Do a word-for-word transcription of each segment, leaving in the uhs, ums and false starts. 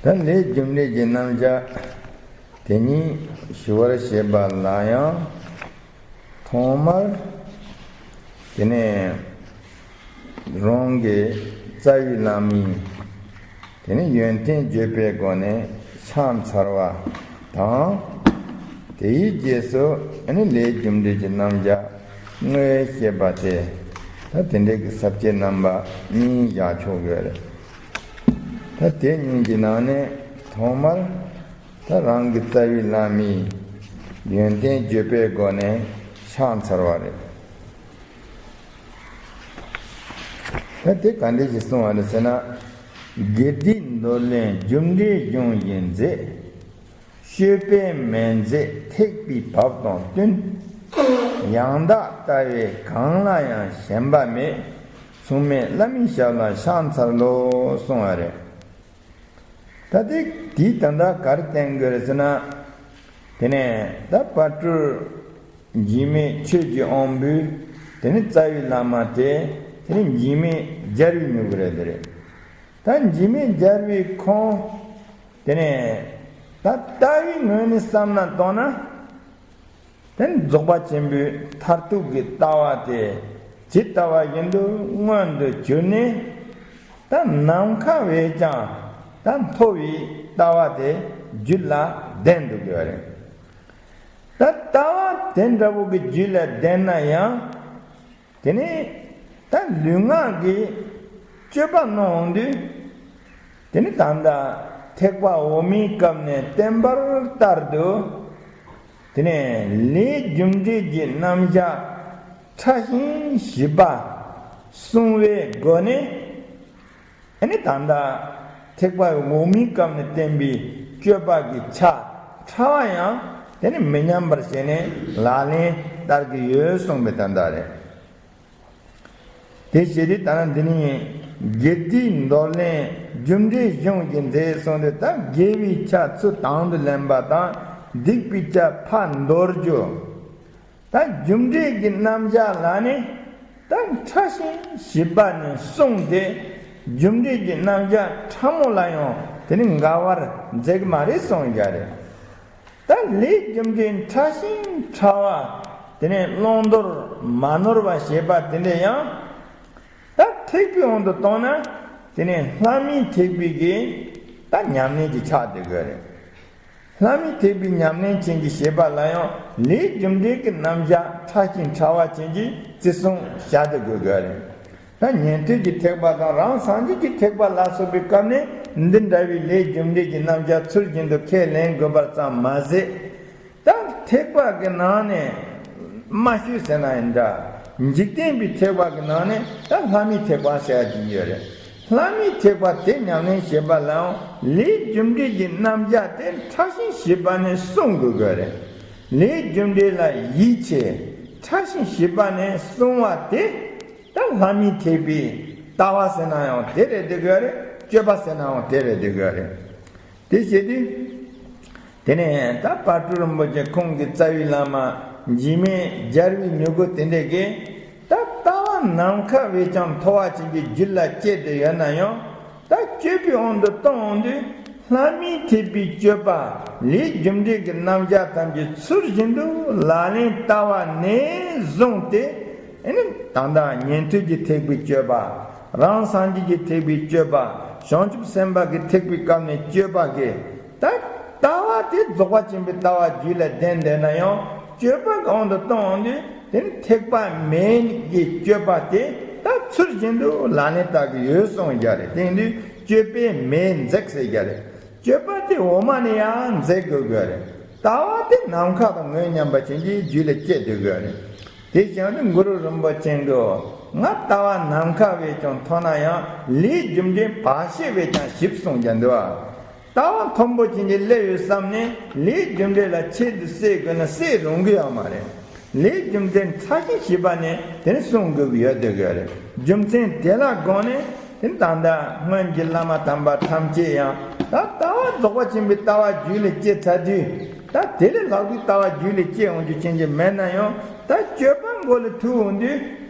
ད་ལས་རྒྱུ་འབྲས་ཀྱི་རྣམ་གཞག་དེ་ཉིད་ཞུ་བར་བྱེད་པ་ལ་ཡང་། ཐོག་མར་དེ་ནས་རང་གི་རྩ་བའི་བླ་མའི་དེ་ནས་ཡོན་ཏན་བརྗོད་པའི་སྒོ་ནས་ཕྱག་འཚལ་བ་དང་། དེའི་རྗེས་སུ་ཨ་ནི་ལས་རྒྱུ་འབྲས་ཀྱི་རྣམ་གཞག་དངོས་བཤད་པ་དེ། ད་དེ་འདྲའི་གི་ས་བཅད་རྣམ་པ་གཉིས་བཞག་ཆོག་གི་རེད། ད་དེ་གཉིས་ཀྱི་ནང་ནས་ཐོག་མར་ད་རང་གི་རྩ་བའི་བླ་མའི་ཡོན་ཏན་བརྗོད་པའི་སྒོ་ནས་ཕྱག་འཚལ་བ་རེད། ད་དེ་ག་འདྲ་ཞིག་གསུངས་པ་རེད་ཟེར་ན། དགེ་སྡིག་འདོར་ལེན་རྒྱུ་འབྲས་གཞུང་བཞིན་མཛད། སྤྱོད་པས་མི་མཛད་ཐེག་པའི་བབ་དང་བསྟུན། ཡང་དག་ལྟ་བས་གང་ལ་ཡང་ཞེན་པ་མེད། མཚུངས་མེད་བླ་མའི་ཞབས་ལ་ཕྱག་འཚལ་ལོ་གསུངས་པ་རེད། ད་དེ་དེའི་དོན་དག་ག་རེ་བསྟན་དགོས་རེད་ཟེར་ན། དེ་ནས་ད་དཔལ་སྤྲུལ་འཇིགས་མེད་ཆོས་ཀྱི་དབང་པོའི་དེ་ནས་རྩ་བའི་བླ་མ་དེ་དེ་ནས་འཇིགས་མེད་རྒྱལ་བའི་མྱུ་གུ་རེད་དེ་རེད། ད་འཇིགས་མེད་རྒྱལ་བའི་ཁོང་དེ་ནས་ད་ལྟ་བའི་ངོས་ནས་བསམ་ན་བཏང་ན། དེ་ནི་རྫོགས་པ་ཆེན་པོའི་མཐར་ཐུག་གི་ལྟ་བ་དེ་ཇི་ལྟ་བ་བཞིན་དུ་མངོན་དུ་གྱུར་ནས། ད་ནམ་མཁའ་བས་ཀྱང་ད་མཐོ་བའི་ལྟ་བ་དེ་རྒྱུད་ལ་ལྡན་དུ་དགོས་རེད། ད་ལྟ་བ་དེ་འདྲ་བོ་གི་རྒྱུད་ལ་ལྡན་ན་ཡང་། དེ་ནས་ད་ལུས་ངག་གི་སྤྱོད་པ་གནང་འོང་དུས། དེ་ནས་ད་ལྟ་ཐེག་པ་འོག་མའི་སྐབས་ནས་བསྟན་པ་ལྟར་དུ། དེ་ནས་ལས་རྒྱུ་འབྲས་ཀྱི་རྣམ་གཞག་ཕྲ་ཞིང་ཞིབ་པ་གསུངས་པའི་སྒོ་ནས། ཨ་ནི་ད་ལྟ་ཐེག་པ་འོག་མའི་སྐབས་ནས་བསྟན་པའི་སྤྱོད་པ་གི་ཆ་ཕྲ་བ་ཡང་དེ་ནི་མི་ཉམས་པར་བྱས་ནས་ལག་ལེན་བསྟར་གྱི་ཡོད་གསུངས་པའི་དོན་དག་རེད། དེ་བྱས་ཏེ་ད་ནི་འདི་ནི་དགེ་སྡིག་འདོར་ལེན་རྒྱུ་འབྲས་གཞུང་གི་མཛད་གསུངས་ཏེ། ད་དགེ་བའི་ཆ་ཚུར་དང་དུ་ལེན་པ་དང་། སྡིག་པའི་ཆ་ཕར་འདོར་རྒྱུ། ད་རྒྱུ་འབྲས་ཀྱི་རྣམ་གཞག་ལ་ནི་ད་ཕྲ་ཞིང་ཞིབ་པ་ནས་གསུངས་ཏེ། རྒྱུ་འབྲས་ཀྱི་རྣམ་གཞག་ཕྲ་མོ་ལ་ཡང་དེ་ནི་འགལ་བར་མཛད་ཀྱི་མ་རེད་གསུངས་ཀྱི་རེད། ད་ལས་རྒྱུ་འབྲས་ཕྲ་ཞིང་ཕྲ་བ་དེ་ནས་བླང་དོར་མ་ནོར་བ་བྱེད་པ་དེ་འདྲ་ཡང་། ད་ཐེག་པའི་དབང་དུ་བཏང་ན་དེ་ནས་ལྷ་མིའི་ཐེག་པའི་གི་ད་ཉམས་ལེན་གྱི་ཆགས་བསྡད་དགོས་རེད། ལྷ་མིའི་ཐེག་པའི་ཉམས་ལེན་ཅན་གྱི་བྱེད་པ་ལ་ཡང་ལས་རྒྱུ་འབྲས་ཀྱི་རྣམ་གཞག་ཕྲ་ཞིང་ཕྲ་བ་ཅན་གྱིས་བརྩི་སྲུང་བྱ་སྟེ་དགོས་དགོས་རེད། ད་ཉན་ཐོས་ཀྱི་ཐེག་པ་དང་རང་སངས་རྒྱས་ཀྱི་ཐེག་པ་ལ་སོགས་པའི་སྐབས་ནས་འདི་འདྲ་བའི་ལས་རྒྱུ་འབྲས་ཀྱི་རྣམ་གཞག་ཚུལ་བཞིན་དུ་ཁས་ལེན་དགོས་པར་ཙམ་མ་ཟད། ད་ཐེག་པ་གི་ནང་ནས་མ་ཞུས་ཟེར་ན་ཡང་འདྲ། འཇིག་རྟེན་པའི་ཐེག་པ་གི་ནང་ནས་ད་ལྷ་མིའི་ཐེག་པ་ཟེར་ཡ་ཅིག་ཡོད་རེད། ལྷ་མིའི་ཐེག་པ་དེ་ཉམས་ལེན་བྱེད་པ་ལའང་ལས་རྒྱུ་འབྲས་ཀྱི་རྣམ་གཞག་དེ་ཕྲ་ཞིང་ཞིབ་པ་ནས་གསུང་དགོས་དགོས་རེད། ལས་རྒྱུ་འབྲས་ལ་ཡིད་ཆེས་ཕྲ་ཞིང་ཞིབ་པ་ནས་གསུང་བ་དེ། ད་ལྷ་མིའི་ཐེག་པའི་ལྟ་བ་ཟེར་ན་ཡང་དེ་རེད་དེ་དགོས་རེད། སྤྱོད་པ་ཟེར་ན་ཡང་དེ་རེད་དེ་དགོས་རེད། དེ་བྱས་དུས། དེ་ནས་ད་དཔལ་སྤྲུལ་རིན་པོ་ཆེ་ཁོང་གི་རྩ་བའི་བླ་མ་འཇིགས་མེད་རྒྱལ་བའི་མྱུ་གུ་དེ་འདྲས་ཀྱིས། ད་ལྟ་བ་ནམ་མཁའ་བས་ཀྱང་མཐོ་བ་ཅན་གྱི་རྒྱུད་ལ་སྐྱེས་ཏེ་ཡོད་ན་ཡང་། ད་སྤྱོད་པའི་དབང་དུ་བཏང་འོང་དུས་ལྷ་མིའི་ཐེག་པའི་སྤྱོད་པ་ལས་རྒྱུ་འབྲས་ཀྱི་རྣམ་གཞག་ཐམས་ཅད་ཚུལ་བཞིན་དུ་ལག་ལེན་བསྟར་བ་ནས་བཟུང་སྟེ། ཨེ་ནི་ད་ལྟ་ཉན་ཐོས་ཀྱི་ཐེག་པའི་སྤྱོད་པ། རང་སངས་རྒྱས་ཀྱི་ཐེག་པའི་སྤྱོད་པ། བྱང་ཆུབ་སེམས་དཔའ་གི་ཐེག་པའི་སྐབས་ནས་སྤྱོད་པ་གི། ད་ལྟ་བ་དེ་རྫོགས་པ་ཆེན་པོའི་ལྟ་བ་རྒྱུད་ལ་ལྡན་བསྡད་ན་ཡང་སྤྱོད་པ་གང་དུ་གཏོང་འོང་དུས་དེ་ནི་ཐེག་པ་མེད་ཀྱི་སྤྱོད་པ་དེ་ད་ཚུལ་བཞིན་དུ་ལག་ལེན་བསྟར་གི་ཡོད་གསུངས་རྒྱུ་རེད། དེ་ཡིན་དུས་སྤྱོད་པས་མེ་འཛེགས་ཟེར་རྒྱུ་རེད། སྤྱོད་པ་དེ་འོ་མ་ནས་ཡང་འཛེགས་དགོས་དགོས་རེད། ལྟ་བ་དེ་ནམ་མཁའ་དང་ངོས་མཉམ་པ་ཅན་གྱི་རྒྱུད་ལ་སྐྱེ་སྡོད་དགོས་རེད། དེ་བཞིན་དུ་གུ་རུ་རིན་པོ་ཆེ་གིས་ང་ལྟ་བ་ནམ་མཁའ་བས་ཀྱང་མཐོ་ན་ཡང་ལས་རྒྱུ་འབྲས་བར་ཆད་བས་ཀྱང་ཞིབ་གསུངས་ཀྱང་འདུག་ཨ། ལྟ་བ་མཐོན་པོ་ཅན་གྱི་སླེབས་ཡོད་བསམ་ནས་ལས་རྒྱུ་འབྲས་ལ་ཆེད་དུ་བསྲེ་དགོས་ན་བསྲེ་རུང་གི་ཡོད་མ་རེད། ལས་རྒྱུ་མཚན་ཕྲ་ཞིང་ཞིབ་པ་ནས་དེ་ནི་གསུང་དགོས་ཀྱི་ཡོད་དེ་དགོས་རེད། རྒྱུ་མཚན་དེ་ལ་དགོངས་ནས་དེ་ནི་ད་ལྟ་སྔོན་གྱི་བླ་མ་དམ་པ་ཐམས་ཅད་ཡང་ད་ལྟ་བ་རྫོགས་པ་ཆེན་པོའི་ལྟ་བ་རྒྱུད་ལ་སྐྱེས་ཚར་དུས། ད་དེ་ལས་ལྷག་པའི་ལྟ་བ་རྒྱུད་ལ་སྐྱེ་འོང་རྒྱུ་ཅན་གྱི་མེད་ན་ཡང་ད་སྤྱོད་པ་མགོ་ལ་ཐུག་འོང་དུས།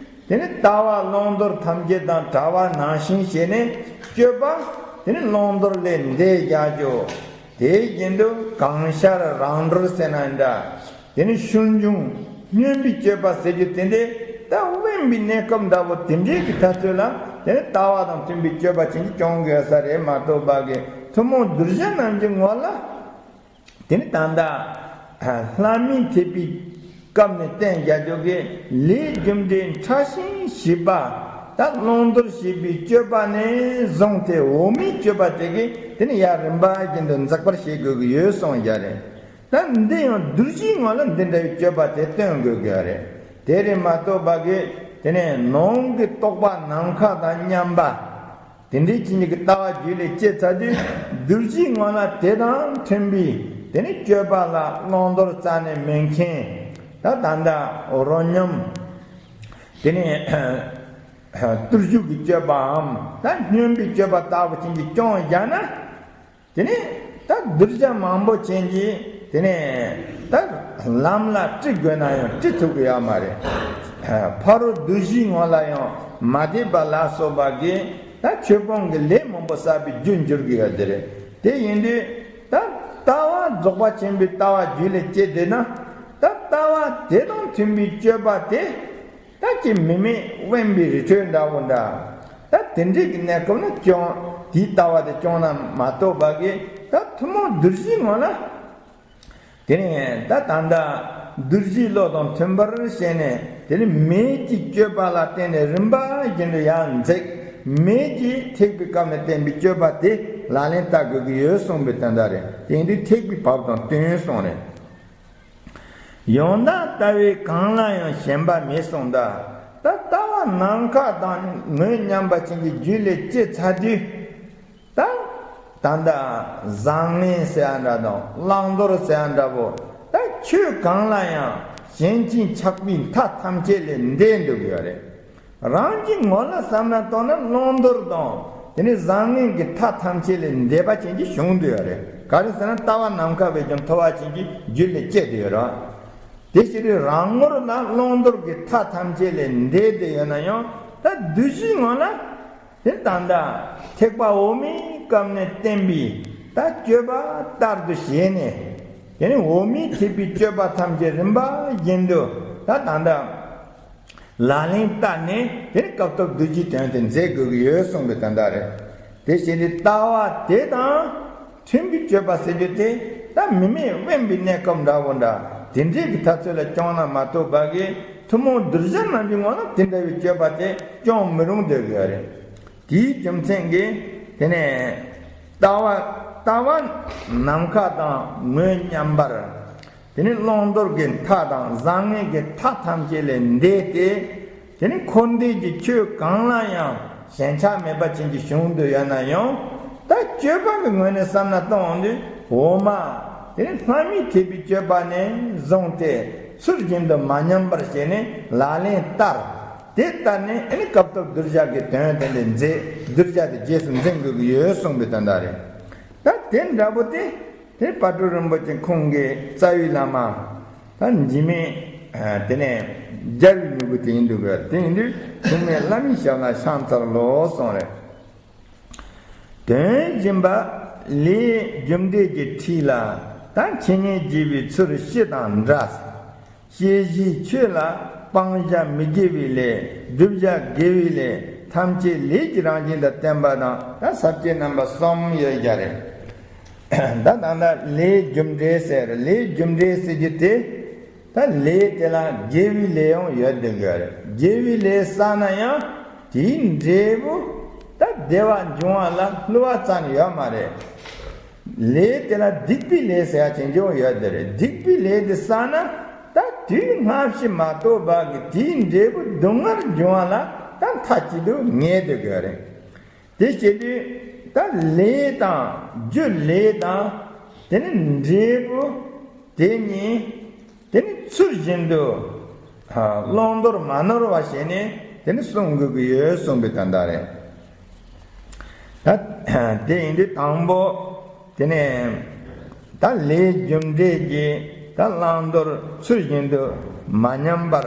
དེ་ནི་ལྟ་བ་བླང་དོར་ཐམས་ཅད་དང་བྲལ་བ་ནང་བཞིན་བྱས་ནས་སྤྱོད་པ་ དེ་ནི་བླང་དོར་ལས་འདས་རྒྱག་རྒྱུ། དེ་བཞིན་དུ་གང་ཤར་རང་གྲོལ་ཟེར་ན་འདྲ། དེ་ནི་ཤུལ་འབྱུང་སྨྱོན་པའི་སྤྱོད་པ་ཟེར་རྒྱུ་དེ་འདྲ། ད་དབེན་པའི་གནས་སྐབས་འདྲ་བོ་དེ་འདྲའི་གི་ཐ་ཚོད་ལ་དེ་ནི་ལྟ་བ་དང་མཐུན་པའི་སྤྱོད་པ་ཅན་གྱི་སྐྱོང་དགོས་ས་རེད་མ་གཏོགས་པ་གི་ཐུན་མོང་གདུལ་བྱ་རྣམས་ཀྱི་ངོ་ལ། དེ་ནི་ད་ལྟ་ལྷ་མིའི་ཐེག་པའི་སྐབས་ནས་བསྟན་རྒྱ་མཚོ་གི་ལས་རྒྱུ་འབྲས་ཕྲ་ཞིང་ཞིབ་པ། ད་བླང་དོར་བྱེད་པའི་སྤྱོད་པ་ནས་བཟུང་སྟེ་འོག་མིན་སྤྱོད་པ་དེ་གི་དེ་ནི་ཡར་རིམ་པ་བཞིན་དུ་འཛེག་པར་བྱེད་དགོས་ཀྱི་ཡོད་གསུངས་རྒྱ་རེད། ད་འདི་ཡང་གདུལ་བྱའི་ངོ་ལ་འདི་འདྲ་བའི་སྤྱོད་པ་དེ་སྟོན་དགོས་ཀྱི་རེད། དེ་རེད་མ་གཏོགས་པ་གི་དེ་ནས་ནང་གི་རྟོག་པ་ནམ་མཁའ་དང་མཉམ་པ། དེ་འདྲའི་ཅན་གྱི་ལྟ་བ་རྒྱུད་ལས་སྐྱེས་ཚར་དུས་གདུལ་བྱའི་ངོ་ལ་དེ་དང་མཐུན་པའི་དེ་ནི་སྤྱོད་པ་ལ་བླང་དོར་རྩ་ནས་མེད་མཁན། ད་ད་ལྟ་རོ་སྙོམས་དེ་ནི་བརྟུལ་ཞུགས་ཀྱི་སྤྱོད་པའམ་ད་སྨྱོན་པའི་སྤྱོད་པ་ལྟ་བུ་ཅན་གྱི་སྐྱོང་བཞག་ན། དེ་ནས་ད་གདུལ་བྱ་མང་པོ་ཅན་གྱིས་དེ་ནས་ད་ལམ་ལ་ཁྲིད་དགོས་ན་ཡང་ཁྲིད་ཐུབ་ཀྱི་ཡོད་མ་རེད། ཕ་རོལ་གདུལ་བྱའི་ངོ་ལ་ཡང་མ་དད་པ་ལ་སོགས་པ་གིས་ད་ཆོས་སྤོང་གི་ལས་མང་པོ་བསགས་པའི་རྒྱུར་འགྱུར་གྱི་ཡོད་དེ་རེད། དེ་ཡིན་དུས་ད་ལྟ་བ་རྫོགས་པ་ཆེན་པོའི་ལྟ་བ་རྒྱུད་ལས་སྐྱེས་བསྡད་ན། ད་ལྟ་བ་དེ་དང་མཐུན་པའི་སྤྱོད་པ་དེ། ད་ཀྱི་མི་མེད་དབེན་པའི་རི་ཁྲོད་འདྲ་བོ་འདྲ། ད་དེ་འདྲའི་གི་གནས་སྐབས་ན་སྐྱོང་དེའི་ལྟ་བ་དེ་སྐྱོང་ན་མ་གཏོགས་པ་གི་ད་ཐུན་མོང་གདུལ་བྱའི་ངོ་ལ། དེ་ནས་ད་ད་ལྟ་གདུལ་བྱའི་བློ་དང་མཐུན་པར་བྱས་ནས་དེ་ནི་མེད་ཀྱི་སྤྱོད་པ་ལ་བརྟེན་ནས་རིམ་པ་བཞིན་དུ་ཡར་འཛེག་མེད་ཀྱི་ཐེག་པའི་སྐབས་ནས་བསྟན་པའི་སྤྱོད་པ་དེ་ལག་ལེན་བསྟར་དགོས་ཀྱི་ཡོད་གསུངས་པའི་དོན་དག་རེད། དེ་ཡིན་དུས་ཐེག་པའི་བབ་དང་བསྟུན་གསུངས་རེད། ཡང་དག་ལྟ་བས་གང་ལ་ཡང་ཞེན་པ་མེད་གསུངས་ད། ད་ལྟ་བ་ནམ་མཁའ་དང་ངོས་མཉམ་པ་ཅན་གྱི་རྒྱུད་ལས་སྐྱེས་ཚར་དུས། ད་ད་ལྟ་བཟང་ངན་ཟེར་ཡ་འདྲ་དང་བླང་དོར་ཟེར་ཡ་འདྲ་པོ། ད་ཆོས་གང་ལ་ཡང་ཞེན་ཅིང་ཆགས་པའི་མཐའ་ཐམས་ཅད་ལས་འདས་འགྲོ་གི་ཡོད་རེད། རང་གི་ངོ་ལ་བསམ་ན་རྟོགས་ན་བླང་དོར་དང་དེ་ནི་བཟང་ངན་གྱི་མཐའ་ཐམས་ཅད་ལས་འདས་པ་ཅན་གྱི་བྱུང་འདུག་ཡོད་རེད། ག་རེ་ཟེར་ན་ལྟ་བ་ནམ་མཁའ་བས་ཀྱང་མཐོ་བ་ཅན་གྱི་རྒྱུད་ལས་སྐྱེས་ཏེ་ཡོད་རེད། དེ་ཕྱིར་རང་ངོར་ན་བླང་དོར་གྱི་མཐའ་ཐམས་ཅད་ལས་འདས་ཏེ་ཡོད་ན་ཡང་ད་གདུལ་བྱའི་ངོ་ལ་དེ་ད་ལྟ་ཐེག་པ་འོག་མིན་སྐབས་ནས་བསྟན་པའི་ད་སྤྱོད་པ་ལྟར་དུ་བྱས་ནས་དེ་ནི་འོག་མིན་ཐེག་པའི་སྤྱོད་པ་ཐམས་ཅད་རིམ་པ་བཞིན་དུ་ད་ད་ལྟ། ལག་ལེན་བསྟར་ནས་དེ་ནི་སྐབས་ཐོབ་རྡོ་རྗེའི་དོན་དེ་མཛད་དགོས་ཀྱི་ཡོད་གསུངས་པའི་དོན་དག་རེད། དེ་བཞིན་དུ་ལྟ་བ་དེ་དང་མཐུན་པའི་སྤྱོད་པ་ཟེར་རྒྱུ་དེ་ད་མི་མེད་དབེན་པའི་གནས་སྐབས་འདྲ་བོ་འདྲ་དེ་འདྲའི་གི་ཐ་ཚོད་ལ་སྐྱོང་ན་མ་གཏོགས་པ་གི་ཐུན་མོང་གདུལ་བྱ་རྣམས་ཀྱི་ངོ་ན་དེ་འདྲ་བའི་སྤྱོད་པ་དེ་སྐྱོང་མི་རུང་འདོད་ཀྱི་ཡོད་རེད། དེའི་རྒྱུ་མཚན་གྱིས་དེ་ནས་ལྟ་བ་ལྟ་བ་ནམ་མཁའ་དང་ངོས་མཉམ་པར། དེ་ནི་བླང་དོར་གྱི་མཐའ་དང་བཟང་ངན་གྱི་མཐའ་ཐམས་ཅད་ལས་འདས་ཏེ། དེ་ནི་འཁོར་འདས་ཀྱི་ཆོས་གང་ལ་ཡང་ཞེན་ཆགས་མེད་པ་ཅན་གྱི་བྱུང་དུ་ཡོད་ན་ཡང་། ད་སྤྱོད་པ་གི་ངོས་ནས་བསམ་ན་གཏོང་འོང་དུས་འོག་མ། དེ་ནི་ལྷ་མིའི་ཐེག་པའི་སྤྱོད་པ་ནས་བཟུང་སྟེ་ཚུལ་བཞིན་དུ་མ་ཉམས་པར་བྱས་ནས་ལག་ལེན་བསྟར། དེ་ལྟར་ནས་ཨ་ནི་སྐབས་ཐོབ་གདུལ་བྱ་གི་དོན་དེ་ལས་མཛད་གདུལ་བྱ་དེ་རྗེས་སུ་འཛིན་དགོས་ཀྱི་ཡོད་གསུངས་པའི་དོན་དག་རེད། ད་དེ་འདྲ་པོ་དེ། དེ་དཔལ་སྤྲུལ་རིན་པོ་ཆེ་ཁོང་གི་རྩ་བའི་བླ་མ། ད་འཇིགས་མེད། དེ་ནས་རྒྱལ་བའི་མྱུ་གུ་དེ་ཡིན་འདུག་ག་དེ་ཡིན་དུས་ཐུགས་མེད་བླ་མའི་ཞབས་ལ་ཕྱག་འཚལ་ལོ་གསུངས་རེད། དོན་སྦྱིན་པ་ལས་རྒྱུ་འབྲས་ཀྱི་ཁྲིད་ལ། ད་འཆད་ཉན་བགྱིས་པའི་ཚུལ་སྤྱི་དང་འདྲ། བཤད་བཞིའི་ཆོས་ལ་སྤང་བྱ་མི་དགེ་བའི་ལས། བསྒྲུབ་བྱ་དགེ་བའི་ལས། ཐམས་ཅད་ལས་ཀྱི་རང་བཞིན་དུ་བསྟན་པ་དང་། ད་ས་བཅད་རྣམ་པ་གསུམ་ཡོད་ཀྱང་རེད། ད་ད་ལྟ་ལས་རྒྱུ་འབྲས་ཟེར། ལས་རྒྱུ་འབྲས་ཟེར་རྒྱུ་དེ། ད་ལས་དེ་ལ་དགེ་བའི་ལས་ཡང་ཡོད་དེ་དགོས་རེད། དགེ་བའི་ལས་བསགས་ན་ཡང་དེའི་འབྲས་བུ་ད་བདེ་བ་འབྱུང་བ་ལ་བསླུ་བ་རྩ་ནས་ཡོད་མ་རེད། ལས་དེ་ལ་སྡིག་པའི་ལས་ཟེར་ཡ་ཅན་ཅུང་ཡོད་དེ་རེད། སྡིག་པའི་ལས་དེ་བསགས་ན་ད་དུས་སྔ་ཕྱི་མ་གཏོགས་པ་གི་དེའི་འབྲས་བུ་སྡུག་བསྔལ་འབྱུང་བ་ལ་ད་མཐའ་གཅིག་ཏུ་ངེས་དེ་དགོས་རེད། དེ་བྱེད་དུས་ད་ལས་དང་རྒྱུ་ལས་དང་དེ་ནི་འབྲས་བུ་དེ་གཉིས་དེ་ནི་ཚུལ་བཞིན་དུ་བླང་དོར་མ་ནོར་བ་བྱས་ནས་དེ་ནི་བསྲུང་དགོས་ཀྱི་ཡོད་གསུངས་པའི་དོན་དག་རེད། ད་དེ་ཡིན་དུས་དང་པོ། དེ་ནས་ད་ལས་རྒྱུ་འབྲས་ཀྱི་ད་བླང་དོར་ཚུལ་བཞིན་དུ་མ་ཉམས་པར་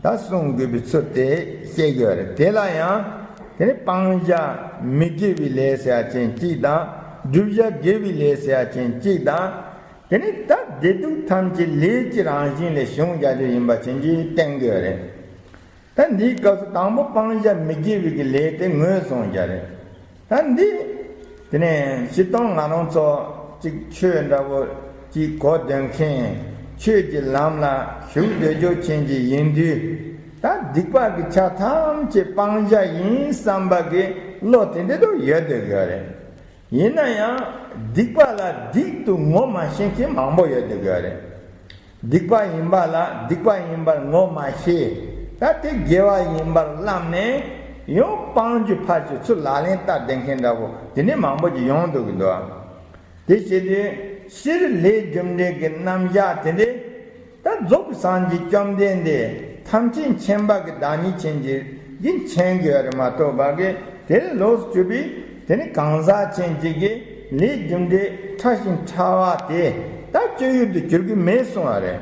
ད་བསྲུང་དགོས་པའི་ཚུལ་དེ་བཤད་ཀྱི་ཡོད་རེད། དེ་ལ་ཡང་ དེ་ནི་སྤང་བྱ་མི་དགེ་བའི་ལས་ཟེར་ཡ་ཅན་གཅིག་དང་། བསྒྲུབ་བྱ་དགེ་བའི་ལས་ཟེར་ཡ་ཅན་གཅིག་དང་། དེ་ནི་ད་བདེ་སྡུག་ཐམས་ཅད་ལས་ཀྱི་རང་བཞིན་ལས་བྱུང་བྱ་རྒྱུ་ཡིན་པ་ཅན་གྱིས་བསྟན་གྱི་ཡོད་རེད། ད་འདིའི་སྐབས་སུ་དང་པོ་སྤང་བྱ་མི་དགེ་བའི་གི་ལས་དེ་ངོས་བཟུང་བྱ་རེད། ད་འདི། དེ་ནས་སྤྱིར་བཏང་ང་རང་ཚོ་གཅིག་ཆོས་འདྲ་བོ་གཅིག་གོ་འདོད་མཁན། ཆོས་ཀྱི་ལམ་ལ་ཞུགས་འདོད་རྒྱུ་ཅན་གྱི་ཡིན་དུས། ད་སྡིག་པ་གི་ཆ་ཐམས་ཅད་སྤང་བྱ་ཡིན་བསམ་པ་གི་བློ་དེ་འདྲ་དུ་ཡོད་སྡོད་ཀྱི་ཡོད་རེད། ཡིན་ན་ཡང་སྡིག་པ་ལ་སྡིག་ཏུ་ངོ་མ་ཤེས་མཁན་མང་པོ་ཡོད་སྡོད་ཀྱི་ཡོད་རེད། སྡིག་པ་ཡིན་པ་ལ་སྡིག་པ་ཡིན་པར་ངོ་མ་ཤེས། ད་དེ་དགེ་བ་ཡིན་པར་བསླབས་ནས་ཡང་སྤང་རྒྱུ་ཕར་ཚུར་ལག་ལེན་བསྟར་བསྡད་མཁན་འདྲ་བོ་དེ་འདྲ་མང་པོ་ཅིག་ཡོང་སྡོད་ཀྱི་འདུག། དེ་བྱེད་དུས་སྤྱིར་ལས་རྒྱུ་འབྲས་ཀྱི་རྣམ་གཞག་དེ་འདྲ། ད་རྫོགས་པའི་སངས་རྒྱས་བཅོམ་ལྡན་འདས་ཐམས་ཅད་མཁྱེན་པ་གི་བདག་ཉིད་ཅན་གྱི་གིས་མཁྱེན་དགོས་རེད་མ་གཏོགས་པ་གི་དེ་ལོགས་སུ་གྱུར་པའི་དེ་ནི་གང་ཟག་ཅན་གཅིག་གིས་ལས་རྒྱུ་འབྲས་ཕྲ་ཞིང་ཕྲ་བ་དེ་ད་སྤྱོད་ཡུལ་དུ་གྱུར་གྱི་མེད་གསུང་བ་རེད།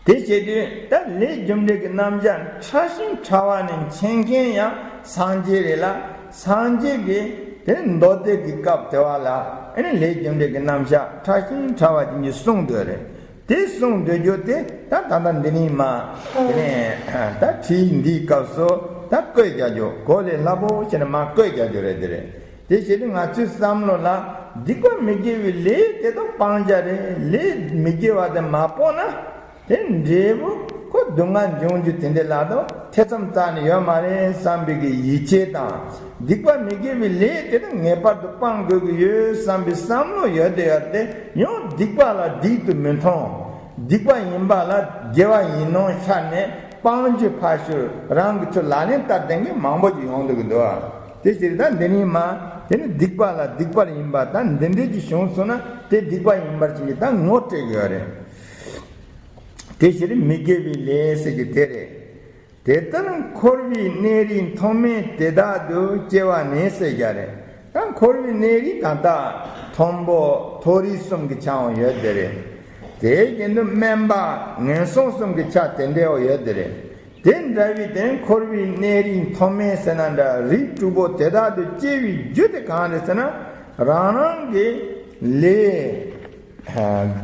དེ་བྱེད་དུས་ད་ལས་རྒྱུ་འབྲས་ཀྱི་རྣམ་གཞག་ཕྲ་ཞིང་ཕྲ་བ་ནི་མཁྱེན་མཁན་ཡང་སངས་རྒྱས་རེད་ལ། སངས་རྒྱས་ཀྱིས་དེ་མདོ་སྡེ་གི་སྐབས་དེ་བ་ལ་ཨ་ནི་ལས་རྒྱུ་འབྲས་ཀྱི་རྣམ་གཞག་ཕྲ་ཞིང་ཕྲ་བ་ཅན་གྱིས་གསུངས་འདོད་རེད། དེ་གསུངས་འདོད་རྒྱུ་དེ་ད་ད་ལྟ་འདི་ནས་མ། དེ་ནས་ད་ཁྲིད་འདིའི་སྐབས་སུ་ད་བཀོད་རྒྱག་རྒྱུ་གོ་ལས་སླ་པོ་བྱས་ནས་མ་བཀོད་རྒྱག་རྒྱུ་རེད་དེ་རེད། དེ་བྱས་ཏེ་ང་ཚོའི་བསམ་བློ་ལ་སྡིག་པ་མི་དགེ་བའི་ལས་དེ་དག་སྤང་བྱ་རེད། ལས་མི་དགེ་བ་དེ་མ་སྤོང་ན་དེ་འབྲས་བུ་ཁོ་སྡུག་བསྔལ་འབྱུང་རྒྱུ་དེ་འདྲ་ལ་དང་ཐེ་ཚོམ་རྩ་ནས་ཡོད་མ་རེད་བསམ་པའི་གི་ཡིད་ཆེས་དང་། སྡིག་པ་མི་དགེ་བའི་ལས་དེ་དག་ངེས་པར་དུ་སྤང་དགོས་ཀྱི་ཡོད་བསམ་པའི་བསམ་བློ་ཡོད་དེ་ཡོད་དེ་ཡང་སྡིག་པ་ལ་སྡིག་ཏུ་མི་མཐོང་། སྡིག་པ་ཡིན་པ་ལ་དགེ་བ་ཡིན་ནོ་ཤར་ནས་སྤང་རྒྱུ་ཕར་ཞོག་རང་གི་ཚུར་ལག་ལེན་བསྟར་བསྡད་མཁན་མང་པོ་ཅིག་ཡོང་འདུག་གི་འདུག། དེ་ཕྱིར་ད་འདི་ནས་མ་དེ་ནི་སྡིག་པ་ལ་སྡིག་པར་ཡིན་པ་ད་འདི་འདྲས་ཀྱི་བྱུང་སོང་ན་དེ་སྡིག་པ་ཡིན་པར་ཅིག་གིས་ད་ངོ་སྤྲད་དགོས་རེད། དེ་ཕྱིར་མི་དགེ་བའི་ལས་ཟེར་གྱི་དེ་རེད། དེ་ལྟར་འཁོར་བའི་གནས་རིས་མཐོ་དམན་དེ་དག་ཏུ་སྐྱེ་བ་ནི་ཟེར་རྒྱུ་རེད། ད་འཁོར་བའི་གནས་རིས་ད་ལྟ་མཐོན་པོ་མཐོ་རིས་གསུམ་གྱི་ཆའང་ཡོད་དེ་རེད། དེ་བཞིན་དུ་དམན་པ་ངན་སོང་གསུམ་གྱི་ཆ་དེ་འདྲའོ་ཡོད་དེ་རེད། དེ་འདྲ་བའི་དེ་འཁོར་བའི་གནས་རིས་མཐོ་དམན་ཟེར་ན་འདྲ་རིས་དྲུག་པོ་དེ་དག་ཏུ་སྐྱེ་བའི་རྒྱུ་དེ་གང་རེད་ཟེར་ན། རང་རང་གི་ལས་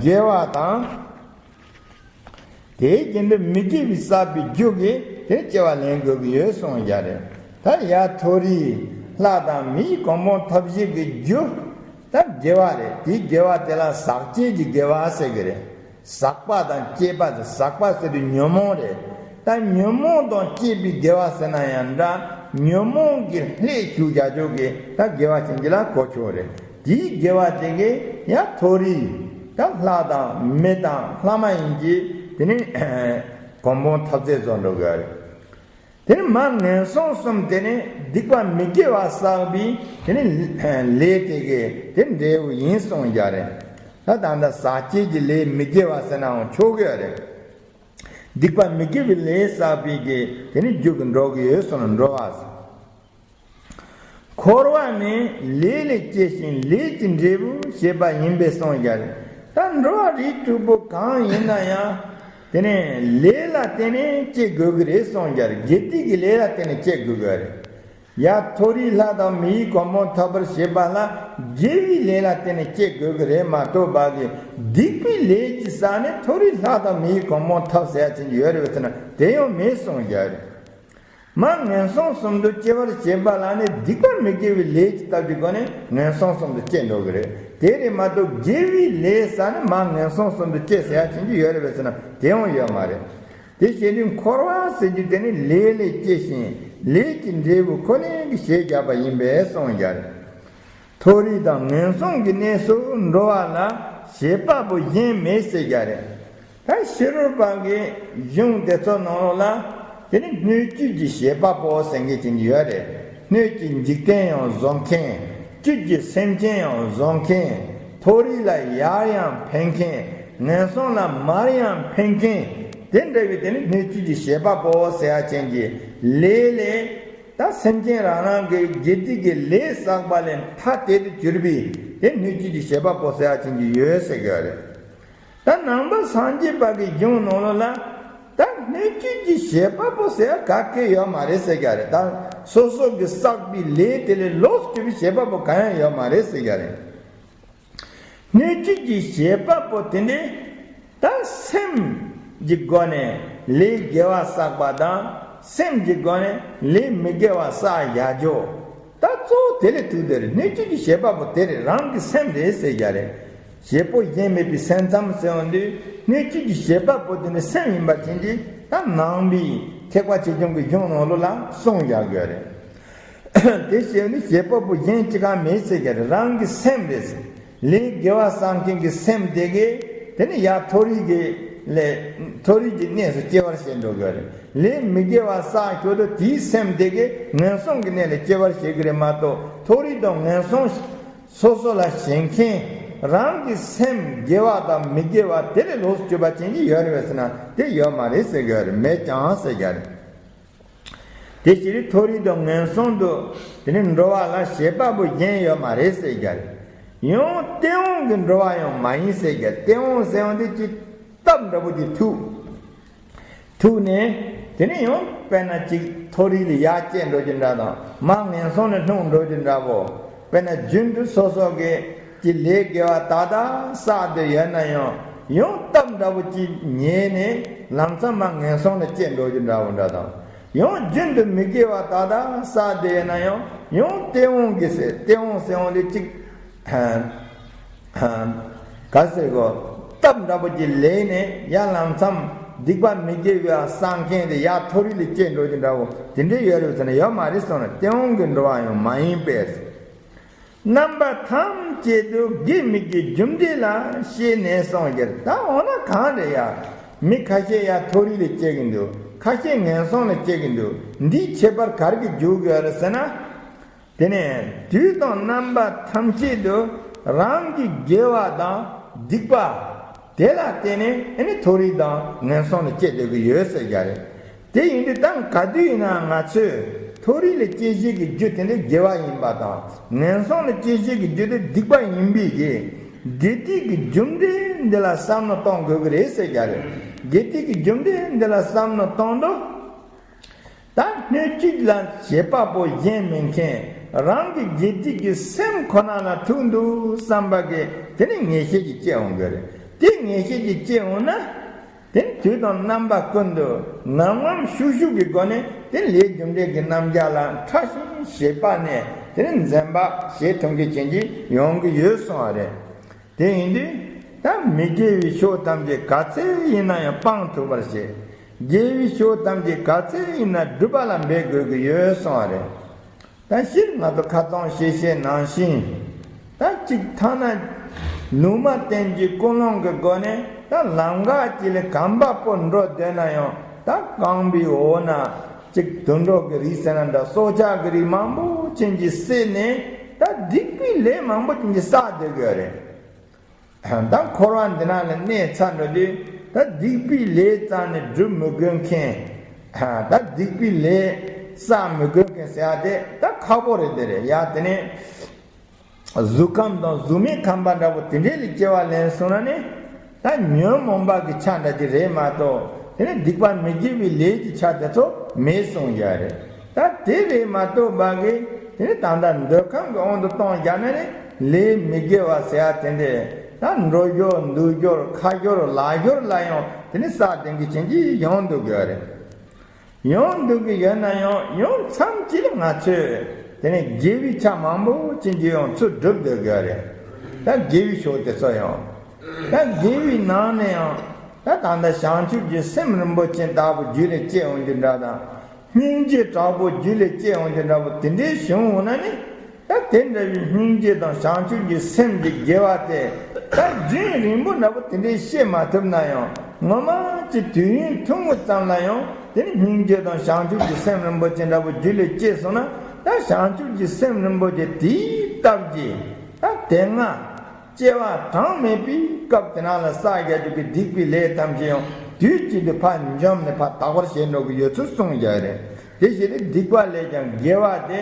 དགེ་བ་དང་། དེའི་རྒྱུན་དུ་མི་དགེ་བའི་བསགས་པའི་རྒྱུ་གིས་དེ་སྐྱེ་བ་ལེན་དགོས་ཀྱི་ཡོད་གསུངས་ཡ་རེད། ད་ཡ་མཐོ་རིས་ལྷ་དང་མིའི་གོ་འཕང་ཐོབ་བྱེད་ཀྱི་རྒྱུ། ད་དགེ་བ་རེད། དེའི་དགེ་བ་དེ་ལ་ཟག་བཅས་ཀྱི་དགེ་བ་ཟེར་གི་རེད། ཟག་པ་དང་བཅས་པ་དེ་ཟག་པ་ཟེར་དུས་ཉོན་མོངས་རེད། ད་ཉོན་མོངས་དང་བཅས་པའི་དགེ་བ་ཟེར་ན་ཡང་འདྲ། ཉོན་མོངས་ཀྱི་ལྷད་ཞུགས་བྱ་ཆོག་གི་ད་དགེ་བ་ཅན་གྱི་ལ་གོ་ཆོག་རེད། དེའི་དགེ་བ་དེ་གས་ཡང་མཐོ་རིས་ད་ལྷ་དང་མི་དང་ལྷ་མ་ཡིན་གྱི་དེ་ནི་གོ་འཕང་ཐོབ་ཚད་བཟོ་འགྲོ་གི་རེད། དེ་ནི་མ་ངན་སོང་གསུམ་དེ་ནི་སྡིག་པ་མི་དགེ་བ་བསགས་པའི་དེ་ནི་ལས་དེ་གས་དེ་འབྲས་བུ་ཡིན་གསུངས་ཡ་རེད། ད་ད་ལྟ་ཟག་བཅས་ཀྱི་ལས་མི་དགེ་བ་ཟེར་ནའང་ཆོག་གི་རེད། སྡིག་པ་མི་དགེ་བའི་ལས་བསགས་པའི་གི་དེ་ནི་རྒྱུ་གི་འགྲོ་གི་ཡོད་གསུངས་ན་འགྲོ་བ། འཁོར་བ་ནི་ལས་ལས་སྐྱེ་ཞིང་ལས་ཀྱི་འབྲས་བུ་ཞེས་པ་ཡིན་པས་གསུངས་ཀྱང་། ད་འགྲོ་བ་རིགས་དྲུག་པོ་གང་ཡིན་ན་ཡང་དེ་ནི་ལས་ལ་བརྟེན་ནས་སྐྱེ་དགོས་ཀྱི་རེད་གསུངས་ཀྱང་དགེ་སྡིག་གི་ལས་ལ་བརྟེན་ནས་སྐྱེ་དགོས་ཀྱི་རེད། ཡ་མཐོ་རིས་ལྷ་དང་མིའི་གོ་འཕང་ཐོབ་པར་བྱེད་པ་ལ་དགེ་བའི་ལས་ལ་བརྟེན་ནས་སྐྱེ་དགོས་ཀྱི་རེད་མ་གཏོགས་པ་གི་སྡིག་པའི་ལས་ཀྱི་ས་ནས་མཐོ་རིས་ལྷ་དང་མིའི་གོ་འཕང་ཐོབ་ཟེར་ཡ་ཅན་གྱི་ཡོད་རེད་པས་ཟེར་ན་དེ་ཡང་མེད་གསུངས་ཀྱང་། མ་ངན་སོང་གསུམ་དུ་སྐྱེ་བར་བྱེད་པ་ལ་ནི་སྡིག་པ་མི་དགེ་བའི་ལས་ཀྱི་སྟབས་ཀྱི་སྒོ་ནས་ངན་སོང་གསུམ་དུ་སྐྱེ་འགྲོ་གི་རེད། དེ་རེད་མ་གཏོགས་དགེ་བའི་ལས་ས་ནི་མ་ངན་སོང་གསུམ་དུ་སྐྱེ་ཟེར་ཡ་ཅན་གྱི་ཡོད་རེད་པས་ཟེར་ན་དེ་ཡང་ཡོད་མ་རེད། དེ་བྱས་ནས་འཁོར་བ་ཟེར་རྒྱུ་དེ་ནི་ལས་ལས་སྐྱེ་ཞིང་ལས་ཀྱི་འབྲས་བུ་ཁོ་ནའི་གི་ཞེས་བྱ་བ་ཡིན་པས་གསུངས་ཀྱང་། མཐོ་རིས་དང་ངན་སོང་གི་གནས་སུ་འགྲོ་བ་ལ་བྱེད་པ་པོ་གཞན་མེད་ཟེར་ཀྱང་རེད། ད་ཕྱི་རོལ་པ་གི་གཞུང་དེ་ཚོ་ནང་ལོགས་ལ་དེ་ནི་སྣོད་བཅུད་ཀྱི་བྱེད་པ་པོ་ཟེར་མཁན་ཅིག་ཡོད་རེད། སྣོད་ཀྱི་འཇིག་རྟེན་ཡང་བཟོ་མཁན། བཅུད་ཀྱི་སེམས་ཅན་ཡང་བཟོ་མཁན། མཐོ་རིས་ལ་ཡར་ཡང་འཕེན་མཁན། ངན་སོང་ལ་མར་ཡང་འཕེན་མཁན། དེ་འདྲ་བའི་དེ་ནི་སྣོད་བཅུད་ཀྱི་བྱེད་པ་པོ་ཟེར་ཡ་ཅན་གྱི་ལས་ལས། ད་སེམས་ཅན་རང་རང་གི་དགེ་སྡིག་གི་ལས་བསགས་པ་ལས་ཐ་དད་དུ་གྱུར་པའི་དེ་སྣོད་བཅུད་ཀྱི་བྱེད་པ་པོ་ཟེར་ཡ་ཅན་གྱི་ཡོད་ཟེར་གྱི་ཡོད་རེད། ད་ནང་པ་སངས་རྒྱས་པ་གི་གཞུང་ནང་ལོགས་ལ་ད་ སྣོད་བཅུད་ཀྱི་བྱེད་པ་པོ་ཟེར་ག་གེ་ཡོད་མ་རེད་ཟེར་གྱི་རེད། ད་སོ་སོ་གི་བསགས་པའི་ལས་དེ་ལས་ལོགས་སུ་གྱུར་པའི་བྱེད་པ་པོ་གང་ཡང་ཡོད་མ་རེད་ཟེར་གྱི་རེད། སྣོད་བཅུད་ཀྱི་བྱེད་པ་པོ་དེ་ནི་ད་སེམས་ཀྱི་སྒོ་ནས་ལས་དགེ་བ་བསགས་པ་དང་སེམས་ཀྱི་སྒོ་ནས་ལས་མི་དགེ་བ་བསགས་ཡ་འཇོག་ད་གཙོ་བོ་དེ་ལས་ཐུག་དེ་རེད། སྣོད་བཅུད་ཀྱི་བྱེད་པ་པོ་དེ་རེད། རང་གི་སེམས་རེད་ཟེར་གྱི་རེད། བྱེད་པོ་གཞན་མེད་པའི་སེམས་ཙམ་ཟེར་བ་འདི་སྣོད་བཅུད་ཀྱི་བྱེད་པ་པོ་དེ་ནི་སེམས་ཡིན་པ་ཅན་གྱི་ད་ནང་པའི་ཐེག་པ་ཆེ་ཆུང་གི་གཞུང་ནང་ལོགས་ལ་གསུངས་བཞག་གི་རེད། དེ་བྱས་ནས་བྱེད་པ་པོ་གཞན་གཅིག་ཀྱང་མེད་ཟེར་གྱི་རེད། རང་གི་སེམས་རེད། ལས་དགེ་བ་བསགས་མཁན་གྱི་སེམས་དེ་གས་དེ་ནི་ཡར་མཐོ་རིས་ཀྱི་ལས་མཐོ་རིས་ཀྱི་གནས་སུ་སྐྱེ་བར་བྱེད་འགྲོ་གི་རེད། ལས་མི་དགེ་བ་བསགས་ཞོར་དུ་དེའི་སེམས་དེ་གས་ངན་སོང་གི་གནས་ལ་སྐྱེ་བར་བྱེད་ཀྱི་རེད་མ་གཏོགས་མཐོ་རིས་དང་ངན་སོང་སོ་སོ་ལ་ཞེན་མཁན་རང་གི་སེམས་དགེ་བ་དང་མི་དགེ་བ་དེ་ལས་ལོགས་སུ་གྱུར་པ་ཅན་གྱི་ཡོད་རེད་པས་ཟེར་ན་དེ་ཡོད་མ་རེད་ཟེར་གྱི་ཡོད་རེད། མེད་ཀྱང་ཟེར་གྱི་རེད། དེ་ཕྱིར་མཐོ་རིས་དང་ངན་སོང་དུ་དེ་ནི་འགྲོ་བ་ལ་བྱེད་པ་པོ་གཞན་ཡོད་མ་རེད་ཟེར་གྱི་རེད། ཡང་སྟེས་དབང་གི་འགྲོ་བ་ཡང་མ་ཡིན་ཟེར་གྱི་རེད། སྟེས་དབང་ཟེར་བ་དེ་ཅིག་སྟབས་འདྲ་པོ་ཅིག་ཐུག་ཐུག་ནས་དེ་ནས་ཡང་དཔེར་ན་ཅིག་མཐོ་རིས་ལ་ཡར་སྐྱེས་འགྲོ་རྒྱུ་འདྲ་དང་མར་ངན་སོང་ལ་ལྷུང་འགྲོ་རྒྱུ་འདྲ་བོ། དཔེར་ན་རྒྱུན་དུ་སོ་སོ་གི་ཀྱི་ལས་དགེ་བ་དག་དག་བསགས་བསྡད་ཡོད་ན་ཡང་ཡང་སྟབས་འདྲ་བོ་ཅིག་ཉེས་ནས་ལམ་མཚམས་མར་ངན་སོང་ལ་སྐྱེས་འགྲོ་རྒྱུ་འདྲ་བོ་འདྲ་དང་། ཡང་རྒྱུན་དུ་མི་དགེ་བ་དག་དག་བསགས་བསྡད་ཡོད་ན་ཡང་ཡང་སྟེས་དབང་གི་ཟེར་སྟེས་དབང་ཟེར་དབང་ལས་ཅིག་ག་ཟེར་གོ། སྟབས་འདྲ་པོ་ཅིག་ལེགས་ནས་ཡར་ལམ་མཚམས་སྡིག་པ་མི་དགེ་བའི་བསགས་མཁན་དེ་ཡར་མཐོ་རིས་ལ་སྐྱེས་འགྲོ་རྒྱུ་འདྲ་བོ་དེ་འདྲའི་ཡོད་རེད་ཟེར་ན་ཡོད་མ་རེད་གསུངས་ནས་སྟེས་དབང་གི་འགྲོ་བ་ཡང་མ་ཡིན་པས། རྣམ་པ་ཐམས་ཅད་དུ་དགེ་མི་དགེའི་རྒྱུ་འབྲས་ལ་ཤེས་ནས་གསུངས་ཀྱི་རེད། ད་འོ་ན་གང་རེད་ཡ། མི་ཁ་ཤས་ཡར་མཐོ་རིས་ལ་སྐྱེ་གི་འདུག་ཁ་ཤས་ངན་སོང་ལ་སྐྱེ་གི་འདུག་འདིའི་ཁྱད་པར་ག་རེ་གིས་འཇུག་གི་ཡོད་རེད་ཟེར་ན། དེ་ནས་དུས་དང་རྣམ་པ་ཐམས་ཅད་དུ་རང་གི་དགེ་བ་དང་སྡིག་པ་དེ་ལ་བརྟེན་ནས་ཨ་ནི་མཐོ་རིས་དང་ངན་སོང་ལ་སྐྱེ་སྡོད་ཀྱི་ཡོད་ཟེར་རྒྱུ་རེད། དེ་ཡིན་དུས་ད་ག་དུས་ཡིན་ན་ང་ཚོས་མཐོ་རིས་ལ་སྐྱེ་བྱེད་ཀྱི་རྒྱུ་དེ་འདྲ་དགེ་བ་ཡིན་པ་དང་ངན་སོང་ལ་སྐྱེ་བྱེད་ཀྱི་རྒྱུ་དེ་སྡིག་པ་ཡིན་པའི་གི་དགེ་སྡིག་གི་རྒྱུ་འབྲས་འདི་ལ་བསམ་བློ་གཏོང་དགོས་ཀྱི་རེད་ཟེར་རྒྱུ་རེད། དགེ་སྡིག་གི་རྒྱུ་འབྲས་འདི་ལ་བསམ་བློ་གཏོང་དུས། ད་སྣོད་བཅུད་ལ་བྱེད་པ་པོ་གཞན་མེད་མཁན་རང་གི་དགེ་སྡིག་གི་སེམས་ཁོ་ན་ལ་ཐུག་འདུག་བསམ་པ་གི་དེ་ནི་ངེས་ཤེས་ཀྱིས་སྐྱེ་འོང་གི་རེད། དེ་ངེས་ཤེས་ཀྱིས་སྐྱེ་འོང་ན་དེ་ནི་དུས་དང་རྣམ་པ་ཀུན་ཏུ་ངམ་ངམ་ཤུགས་ཤུགས་ཀྱི་སྒོ་ནས་དེ་ལས་རྒྱུ་འབྲས་ཀྱི་རྣམ་གཞག་ལ་ཕྲ་ཞིང་ཞིབ་པ་ནས་དེ་ནི་འཛེམ་བག་བྱེད་ཐུབ་མཁན་ཅན་གྱི་ཡོང་གི་ཡོད་གསུངས་པ་རེད། དེ་ཡིན་དུས་ད་མི་དགེ་བའི་ཕྱོགས་ཐམས་ཅད་ག་ཚད་ཡིན་ན་ཡང་སྤང་ཐུབ་པར་བྱེད། དགེ་བའི་ཕྱོགས་ཐམས་ཅད་ག་ཚད་ཡིན་ན་སྒྲུབ་པ་ལ་འབད་དགོས་ཀྱི་ཡོད་གསུངས་པ་རེད། ད་སྤྱིར་ང་ཚོ་ཁ་སང་བཤད་བཤད་ནང་བཞིན་ད་གཅིག་ཐ་ན་ལུང་མ་བསྟན་གྱི་ཀུན་སློང་གི་སྒོ་ནས་ད་ལམ་ཁ་ཅིག་ལ་གོམ་པ་སྤོ་འགྲོ་བསྡད་ན་ཡང་ད་རྐང་པའི་འོག་ན་གཅིག་དུད་འགྲོ་གི་རིགས་ཟེར་ན་འདྲ་སྲོག་ཆགས་ཀྱི་རིགས་མང་པོ་ཅན་གྱིས་བསད་ནས་ད་སྡིག་པའི་ལས་མང་པོ་ཅན་གྱིས་བསགས་བསྡད་ཀྱི་ཡོད་རེད། ད་འཁོར་བ་འདི་ནང་ལ་གནས་ཚར་འགྲོ་དུས་ད་སྡིག་པའི་ལས་རྩ་ནས་སྒྲུབ་མི་དགོས་མཁན། ད་སྡིག་པའི་ལས་བསགས་མི་དགོས་མཁན་ཟེར་ཡ་དེ་ད་ཁག་པོ་རེད་དེ་རེད་ཡ། དེ་ནས་གཟུགས་ཁམས་དང་གཟུགས་མེད་ཁམས་པ་འདྲ་པོ་དེ་འདྲའི་ལ་སྐྱེ་བ་ལེན་སོང་ན་ནི་ད་ཉོན་མོངས་པ་གི་ཆ་འདྲ་ཅིག་རེད་མ་གཏོགས་དེ་ནས་སྡིག་པ་མི་དགེ་བའི་ལས་ཀྱི་ཆ་དེ་ཚོ་མེད་གསུངས་ཡ་རེད། ད་དེ་རེད་མ་གཏོགས་པ་གི་དེ་ནི་ད་ལྟ་འདོད་ཁམས་ཀྱི་དབང་དུ་གཏོང་བཞག་ན་ནི་ལས་མི་དགེ་བ་ཟེར་ཡ་དེ་འདྲས་ད་འགྲོ་སྦྱོར་འདུག་སྦྱོར་ཁ་སྦྱོར་ལག་སྦྱོར་ལ་ཡང་དེ་ནི་བསགས་ལྡན་གྱི་ཅན་གྱི་ཡོང་འདུག་དགོས་རེད། ཡོང་འདུག་གི་ཡོད་ན་ཡང་ཡང་མཚམས་གཅིག་ལ་ང་ཚོས་དེ་ནི་དགེ་བའི་ཆ་མང་པོ་ཅན་གྱི་ཡང་ཚུར་སྒྲུབ་སྡོད་དགོས་རེད། ད་དགེ་བའི་ཕྱོགས་དེ་ཚོ་ཡང་ད་དགེ་བའི་ནང་ནས་ཡང་ད་ད་ལྟ་བྱང་ཆུབ་ཀྱི་སེམས་རིན་པོ་ཆེ་ལྟ་བུ་རྒྱུད་ལ་སྐྱེ་འོང་རྒྱུ་འདྲ་དང་། སྙིང་རྗེ་དྲག་པོ་རྒྱུད་ལ་སྐྱེ་འོང་རྒྱུ་འདྲ་པོ་དེ་འདྲའི་བྱུང་འོང་ན་ནི། ད་དེ་འདྲ་བའི་སྙིང་རྗེ་དང་བྱང་ཆུབ་ཀྱི་སེམས་ཀྱི་དགེ་བ་དེ་ད་རྒྱུན་རིང་པོ་འདྲ་པོ་དེ་འདྲའི་བཤད་མ་ཐུབ་ན་ཡང་ངོ་མ་ཀྱི་དུས་ཡུན་ཐུང་ངུ་ཙམ་ལ་ཡང་དེ་ནི་སྙིང་རྗེ་དང་བྱང་ཆུབ་ཀྱི་སེམས་རིན་པོ་ཆེ་འདྲ་པོ་རྒྱུད་ལ་སྐྱེས་སོང་ན་ད་བྱང་ཆུབ་ཀྱི་སེམས་རིན་པོ་ཆེ་དེའི་སྟབས་ཀྱིས་ད་དེ་སྔ། སྐྱེ་བ་གྲངས་མེད་པའི་སྐབས་དེ་ནང་ལ་བསགས་རྒྱག་རྒྱུ་གི་སྡིག་པའི་ལས་ཐམས་ཅད་ཡང་དུས་གཅིག་ཏུ་ཕར་འཇོམས་ནས་ཕར་དག་པར་བྱེད་འགྲོ་གི་ཡོད་ཚུལ་གསུངས་རྒྱག་རེད། དེ་བཞིན་དུ་སྡིག་པ་ལས་ཀྱང་དགེ་བ་དེ་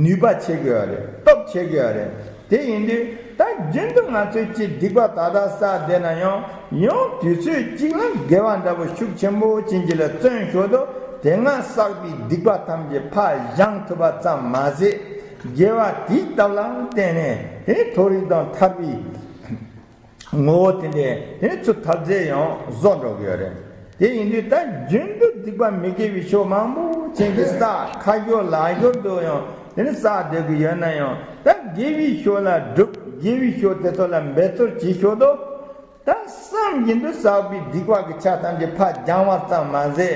ནུས་པ་ཆེ་གི་ཡོད་རེད། སྟོབས་ཆེ་གི་ཡོད་རེད། དེ་ཡིན་དུས་ ད་རྒྱུན་དུ་ང་ཚོས་ཅི་སྡིག་པ་ད་ལྟ་བསགས་བསྡད་ན་ཡང་ཡང་དུས་ཚོད་གཅིག་ལ་དགེ་བ་འདྲ་པོ་ཤུགས་ཆེན་པོ་ཅན་གྱི་ལ་བརྩོན་ཞོར་དུ་དེ་སྔ་བསགས་པའི་སྡིག་པ་ཐམས་ཅད་ཕར་སྦྱང་ཐུབ་པ་ཙམ་མ་ཟད། དགེ་བ་དེའི་སྟབས་ལ་བརྟེན་ནས་དེ་མཐོ་རིས་དང་ཐར་པའི་ངོ་བོ་དེ་འདྲའི་དེ་ཚུར་ཐོབ་རྩལ་ཡང་བཟོ་འགྲོ་གི་ཡོད་རེད། དེ་ཡིན་དུས་ད་རྒྱུན་དུ་སྡིག་པ་མི་དགེ་བའི་ཕྱོགས་མང་པོ་ཅན་གྱི་བསགས་ཁ་སྦྱོར་ལག་སྦྱོར་དུ་ཡང་དེ་ནི་བསགས་བསྡད་ཀྱི་ཡོད་ན་ཡང་ད་དགེ་བའི་ཕྱོགས་ལ་སྒྲུབ་དགེ་བའི་ཕྱོགས་དེ་ཚོ་ལ་འབད་རྩོལ་བྱེད་ཞོར་དུ། ད་བསམ་བཞིན་དུ་བསགས་པའི་སྡིག་པ་གི་ཆ་ཐམས་ཅད་ཕར་སྦྱང་བ་ཙམ་མ་ཟད།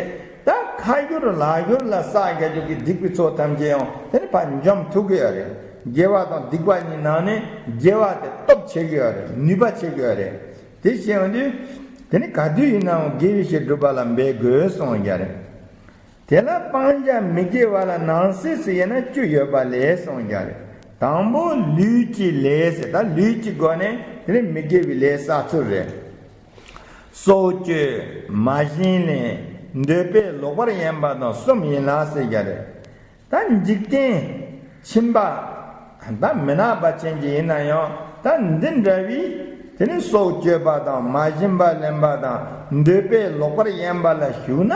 ད་ཁ་སྦྱོར་ལག་སྦྱོར་ལ་བསགས་རྒྱ་སྦྱོར་གྱི་སྡིག་པའི་ཚོགས་ཐམས་ཅད་ཡང་དེ་ནི་ཕར་འཇོམས་ཐུབ་ཀྱི་ཡོད་རེད། དགེ་བ་དང་སྡིག་པ་གཉིས་ནང་ནས་དགེ་བ་དེ་སྟོབས་ཆེ་གི་ཡོད་རེད། ནུས་པ་ཆེ་གི་ཡོད་རེད། དེ་བཤད་ཡོང་དུས། དེ་ནི་ག་དུས་ཡིན་ནའང་དགེ་བའི་ཕྱིར་སྒྲུབ་པ་ལ་འབད་དགོས་གསུངས་རྒྱ་རེད། དེ་ལ་སྤང་བྱ་མི་དགེ་བ་ལ་ནང་གསེས་སུ་དབྱེ་ན་བཅུ་ཡོད་པ་ལས་གསུངས་ཀྱང་རེད། དང་པོ་ལུས་ཀྱི་ལས་ཟེར། ད་ལུས་ཀྱི་སྒོ་ནས་དེ་ནི་མི་དགེ་བའི་ལས་བསགས་ཚུལ་རེད། སྲོག་གཅོད། མ་བྱིན་ལེན། འདོད་པས་ལོག་པར་གཡེམ་པ་དང་གསུམ་ཡིན་ལ་ཟེར་ཀྱང་རེད། ད་འཇིག་རྟེན་ཁྱིམ་པ། ད་མི་ནག་པ་ཅན་གྱི་ཡིན་ན་ཡང་ད་འདི་འདྲ་བའི་དེ་ནི་སྲོག་གཅོད་པ་དང་མ་བྱིན་པ་ལེན་པ་དང་འདོད་པས་ལོག་པར་གཡེམ་པ་ལ་ཞུགས་ན་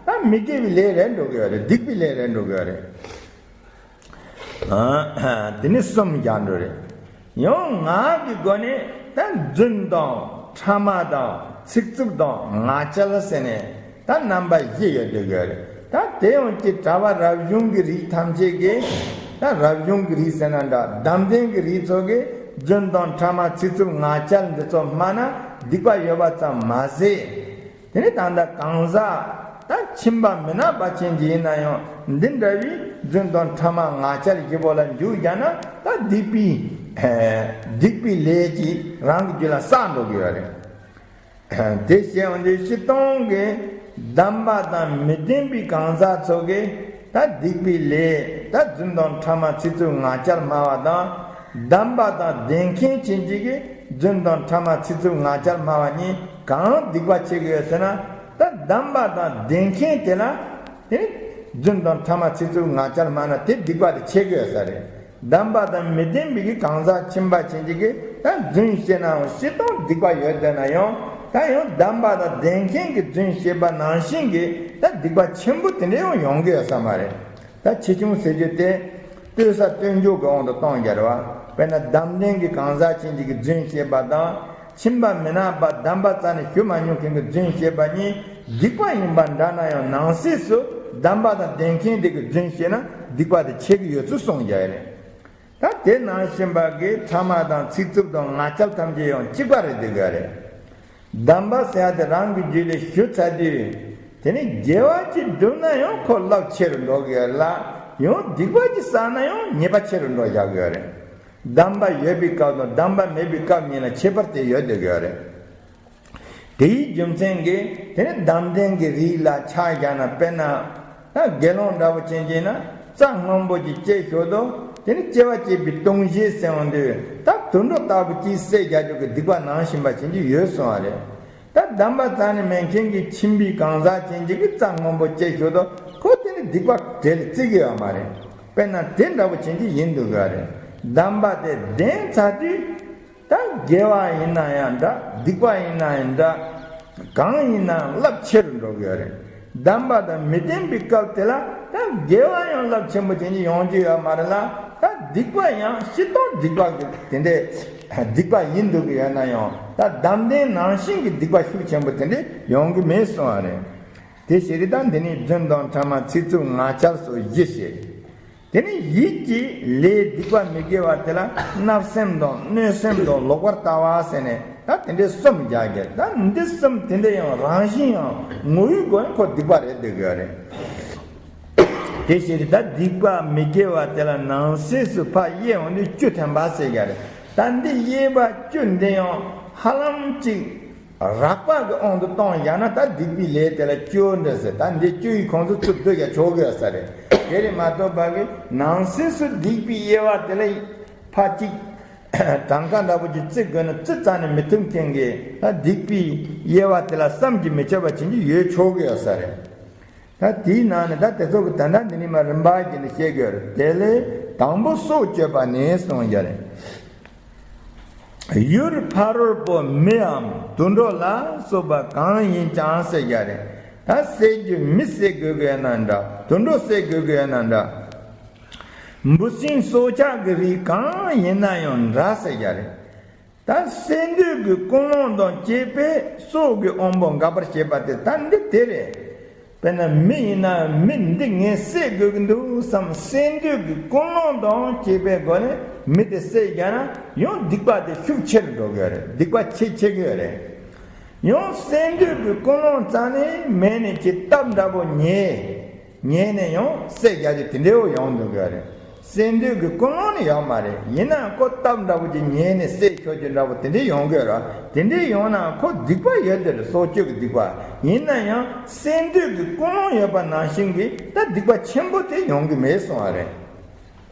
ད་མི་དགེ་བའི་ལས་རེད་འགྲོ་གི་ཡོད་རེད། སྡིག་པའི་ལས་རེད་འགྲོ་གི་ཡོད་རེད། ཨ། དེ་ནི་གསུམ་རྒྱག་འགྲོ་རེད། ཡང་ངག་གི་སྒོ་ནས་ད་རྫུན་དང་ཕྲ་མ་དང་ཚིག་རྩུབ་དང་ངག་འཁྱལ་ཟེར་ནས་ད་རྣམ་པ་བཞི་ཡོད་འགྲོ་གི་ཡོད་རེད། ད་དེ་ཡང་ཅི་གྲྭ་པ་རབ་བྱུང་གི་རིགས་ཐམས་ཅད་ཀྱིས། ད་རབ་བྱུང་གི་རིགས་ཟེར་ན་འདྲ། དམ་ལྡན་གྱི་རིགས་ཚོ་གིས་རྫུན་དང་ཕྲ་མ་ཚིག་རྩུབ་ངག་འཁྱལ་འདི་ཚོ་སྨྲ་ན་སྡིག་པ་ཡོད་པ་ཙམ་མ་ཟད། དེ་ནི་ད་ལྟ་གང་ཟག་ད་ཁྱིམ་པ་མི་ནག་པ་ཅན་གྱི་ཡིན་ན་ཡང་འདི་འདྲ་བའི་རྫུན་དང་ཕྲ་མ་ངག་འཁྱལ་བཞི་པོ་ལ་འཇུག་བཞག་ན་ད་སྡིག་པའི་སྡིག་པའི་ལས་ཀྱིས་རང་གི་རྒྱུད་ལ་བསགས་འགྲོ་གི་ཡོད་རེད། དེ་བཤད་འོང་དུས་སྤྱིར་བཏང་གི་གདམས་པ་དང་མི་ལྡན་པའི་གང་ཟག་ཚོ་གིས་ད་སྡིག་པའི་ལས་ད་རྫུན་དང་ཕྲ་མ་ཚིག་རྩུབ་ངག་འཁྱལ་སྨྲ་བ་དང་། གདམས་པ་དང་ལྡན་མཁན་ཅན་གཅིག་གིས་རྫུན་དང་ཕྲ་མ་ཚིག་རྩུབ་ངག་འཁྱལ་སྨྲ་བ་གཉིས་གང་སྡིག་པ་ཆེ་གི་ཡོད་ཟེར་ན། ད་གདམས་པ་དང་ལྡན་མཁན་དེ་ལ་དེ་རྫུན་དང་ཕྲ་མ་ཚིག་རྩུབ་ངག་འཁྱལ་སྨྲ་ན་དེ་སྡིག་པ་དེ་ཆེ་གི་ཡོད་ས་རེད། གདམས་པ་དང་མི་ལྡན་པའི་གི་གང་ཟག་ཁྱིམ་པ་ཅན་གཅིག་གིས་ད་རྫུན་བཤད་ནའང་སྤྱིར་བཏང་སྡིག་པ་ཡོད་བསྡད་ན་ཡང་ད་ཡང་གདམས་པ་དང་ལྡན་མཁན་གྱིས་རྫུན་བཤད་པ་ནང་བཞིན་གྱི་ད་སྡིག་པ་ཆེན་པོ་དེ་འདྲ་ཡང་ཡོང་གི་ཡོད་ས་མ་རེད། ད་ཆེ་ཆུང་ཟེར་རྒྱུ་དེ་ལྟོས་ས་ལྟོས་འཇོག་གི་དབང་དུ་གཏོང་རྒྱུ་རེད་བ། དཔེར་ན་གདམས་ལྡན་གྱི་གང་ཟག་ཅན་གཅིག་གིས་རྫུན་བཤད་པ་དང་། ཁྱིམ་པ་མི་ནག་པ་གདམས་པ་རྩ་ནས་ཞུ་མ་མྱོང་མཁན་གྱིས་རྫུན་བཤད་པ་གཉིས་སྡིག་པ་ཡིན་པ་འདྲ་ན་ཡང་ནང་གསེས་སུ་གདམས་པ་དང་ལྡན་མཁན་དེ་གིས་རྫུན་བཤད་ན་སྡིག་པ་དེ་ཆེ་གི་ཡོད་ཚུལ་གསུངས་རྒྱུ་རེད། ད་དེ་ནང་བཞིན་པ་གི་ཕྲ་མ་དང་ཚིག་རྩུབ་དང་ངག་འཁྱལ་ཐམས་ཅད་ཡང་གཅིག་པ་རེད་འདུག་གི་རེད། གདམས་པ་ཟེར་ཡ་དེ་རང་གི་རྒྱུད་ལ་ཞུགས་ཚར་དུས། དེ་ནི་དགེ་བ་ཅིག་བསྒྲུབས་ན་ཡང་ཁོ་རླབས་ཆེ་རུ་འགྲོ་གི་ཡོད་ལ། ཡང་སྡིག་པ་ཅིག་བསགས་ན་ཡང་ཉེས་པ་ཆེ་རུ་འགྲོ་བཞག་གི་ཡོད་རེད། གདམས་པ་ཡོད་པའི་སྐབས་དང་གདམས་པ་མེད་པའི་སྐབས་གཉིས་ལ་ཁྱད་པར་དེ་ཡོད་བསྡད་ཀྱི་ཡོད་རེད། དེའི་རྒྱུ་མཚན་གྱིས་དེ་ནི་གདམས་ལྡན་གྱི་རིགས་ལ་ཆ་བཞག་ན། དཔེར་ན་ད་དགེ་སློང་འདྲ་བོ་ཅན་གྱིས་ན་རྩྭ་སྔོན་པོ་ཅིག་སྐྱེས་ཞོར་དུ་དེ་ནི་སྐྱེ་བ་སྐྱེས་པའི་སྟོང་གཞི་ཟེར་འོང་དུས་ད་དུད་འགྲོ་ལྟ་བུ་ཅིག་བསད་རྒྱག་རྒྱུ་གི་སྡིག་པ་ནང་བཞིན་པ་ཅན་གྱི་ཡོད་གསུངས་པ་རེད། ད་གདམས་པ་རྩ་ནས་མེད་མཁན་གྱི་ཁྱིམ་པའི་གང་ཟག་ཅན་གཅིག་གིས་རྩྭ་སྔོན་པོ་སྐྱེས་ཞོར་དུ་ཁོ་དེ་ནི་སྡིག་པ་བྲལ་བརྩི་གི་ཡོད་མ་རེད། དཔེར་ན་དེ་འདྲ་བོ་ཅན་གྱི་ཡིན་འདུག་གི་རེད། གདམས་པ་དེ་ལྡན་ཚར་དུས། ད་དགེ་བ་ཡིན་ན་ཡང་འདྲ། སྡིག་པ་ཡིན་ན་ཡང་འདྲ། གང་ཡིན་ནའང་རླབས་ཆེ་རུ་འགྲོ་གི་ཡོད་རེད། གདམས་པ་དང་མི་ལྡན་པའི་སྐབས་དེ་ལ་ད་དགེ་བ་ཡང་རླབས་ཆེན་པོ་དེ་ཉིད་ཡོང་རྒྱུ་ཡོད་མ་རེད་ལ། ད་སྡིག་པ་ཡང་སྤྱིར་བཏང་སྡིག་པ་གི་དེ་འདྲའི་སྡིག་པ་ཡིན་འདུག་གི་ཡོད་ན་ཡང་ད་གདམས་ལྡན་ནང་བཞིན་གྱི་སྡིག་པ་ཤུགས་ཆེན་པོ་དེ་འདྲའི་ཡོང་གི་མེད་གསུངས་པ་རེད། དེ་ཕྱིར་ད་འདི་ནི་རྫུན་དང་ཕྲ་མ་ཚིག་རྩུབ་ངག་འཁྱལ་སོགས་བཞི་བཤད། དེ་ནི་ཡིད་ཀྱི་ལས་སྡིག་པ་མི་དགེ་བ་དེ་ལ་བརྣབ་སེམས་དང་གནོད་སེམས་དང་ལོག་པར་ལྟ་བ་ཟེར་ནས་ད་དེ་འདྲའི་གསུམ་རྒྱག་གི། ད་འདི་གསུམ་དེ་འདྲ་ཡང་རང་བཞིན་ཡང་ངོ་བོའི་སྒོ་ནས་ཁོ་སྡིག་པ་རེད་འདོད་གི་རེད། དེ་ཕྱིར་ད་སྡིག་པ་མི་དགེ་བ་དེ་ལ་ནང་གསེས་སུ་ཕར་དབྱེ་འོང་དུས་བཅུ་ཐམ་པ་ཟེར་གི་རེད། ད་འདི་དབྱེ་བ་བཅུ་འདི་ཡང་ཧ་ལམ་གཅིག་རགས་པ་གི་དབང་དུ་གཏོང་བཞག་ན་ད་སྡིག་པའི་ལས་དེ་ལ་བཅུ་འདྲ་ཟེར། ད་འདི་བཅུ་ཡི་ཁོངས་སུ་ཚུར་བསྡུ་ཡ་ཆོག་གི་ཡོད་ས་རེད། དེ་རེད་མ་གཏོགས་པ་གི་ནང་གསེས་སུ་སྡིག་པའི་དབྱེ་བ་དེ་ལ་ཕར་གཅིག་གྲངས་ཀ་འདྲ་པོ་ཅིག་བརྩི་དགོས་ན་བརྩི་རྩ་ནས་མི་ཐུབ་མཁན་གྱི་ད་སྡིག་པའི་དབྱེ་བ་དེ་ལ་བསམ་གྱིས་མི་ཁྱབ་པ་ཅན་གྱི་ཡོད་ཆོག་གི་ཡོད་ས་རེད། ད་དེའི་ནང་ནས་ད་དེ་ཚོ་གི་ད་ལྟ་འདི་ནས་མར་རིམ་པ་བརྒྱུད་ནས་བཤད་དགོས་རེད། དེ་ལས་དང་པོ་སྲོག་གཅོད་པ་ནས་གསུངས་ཡོད་རེད། ཡུལ་ཕ་རོལ་པོ་མིའམ་དུད་འགྲོ་ལ་སོགས་པ་གང་ཡིན་ཀྱང་ཟེར་རྒྱུ་རེད། ད་བསད་རྒྱུ་མི་བསད་དགོས་ཀྱི་ཡོད་ན་འདྲ། དུད་འགྲོ་བསད་དགོས་ཀྱི་ཡོད་ན་འདྲ། འབུ་སྲིན་སྲོག་ཆགས་ཀྱི་རིགས་གང་ཡིན་ན་ཡང་འདྲ་ཟེར་རྒྱུ་རེད། ད་བསད་འདོད་ཀྱི་ཀུན་སློང་དང་བཅས་པས་སྲོག་གི་དབང་པོ་འགག་པར་བྱེད་པ་དེ་ད་འདི་དེ་རེད། དཔེར་ན་མི་ཡིན་ན་མི་འདི་ངས་བསད་དགོས་ཀྱི་འདུག་བསམ་བསད་འདོད་ཀྱི་ཀུན་སློང་དང་བཅས་པའི་སྒོ་ནས་མི་དེ་བསད་རྒྱུ་ན་ཡང་སྡིག་པ་དེ་ཤུགས་ཆེ་རུ་འགྲོ་གི་ཡོད་རེད། སྡིག་པ་ཆེ་ཆེ་གི་ཡོད་རེད། ཡང་བསད་འདོད་ཀྱི་ཀུན་སློང་རྩ་ནས་མེད་ནས་ཀྱི་སྟབས་འདྲ་པོ་ཉེ། ཉེ་ནས་ཡང་བསད་རྒྱུ་དེ་དེ་འདྲའི་བོ་ཡོང་འདུག་གི་རེད། བསད་འདོད་ཀྱི་ཀུན་སློང་ནི་ཡོད་མ་རེད། ཡིན་ནའང་ཁོ་སྟབས་འདྲ་པོ་ཅིག་ཉེ་ནས་བསད་ཆོག་རྒྱུ་འདྲ་པོ་དེ་འདྲའི་ཡོང་གི་རེད། དེ་འདྲའི་ཡོང་ནའང་ཁོ་སྡིག་པ་ཡོད་དེ་རེད། སྲོག་གཅོད་ཀྱི་སྡིག་པ། ཡིན་ན་ཡང་བསད་འདོད་ཀྱི་ཀུན་སློང་ཡོད་པ་ནང་བཞིན་གྱི་ད་སྡིག་པ་ཆེན་པོ་དེ་ཡོང་གི་མེད་གསུང་བ་རེད།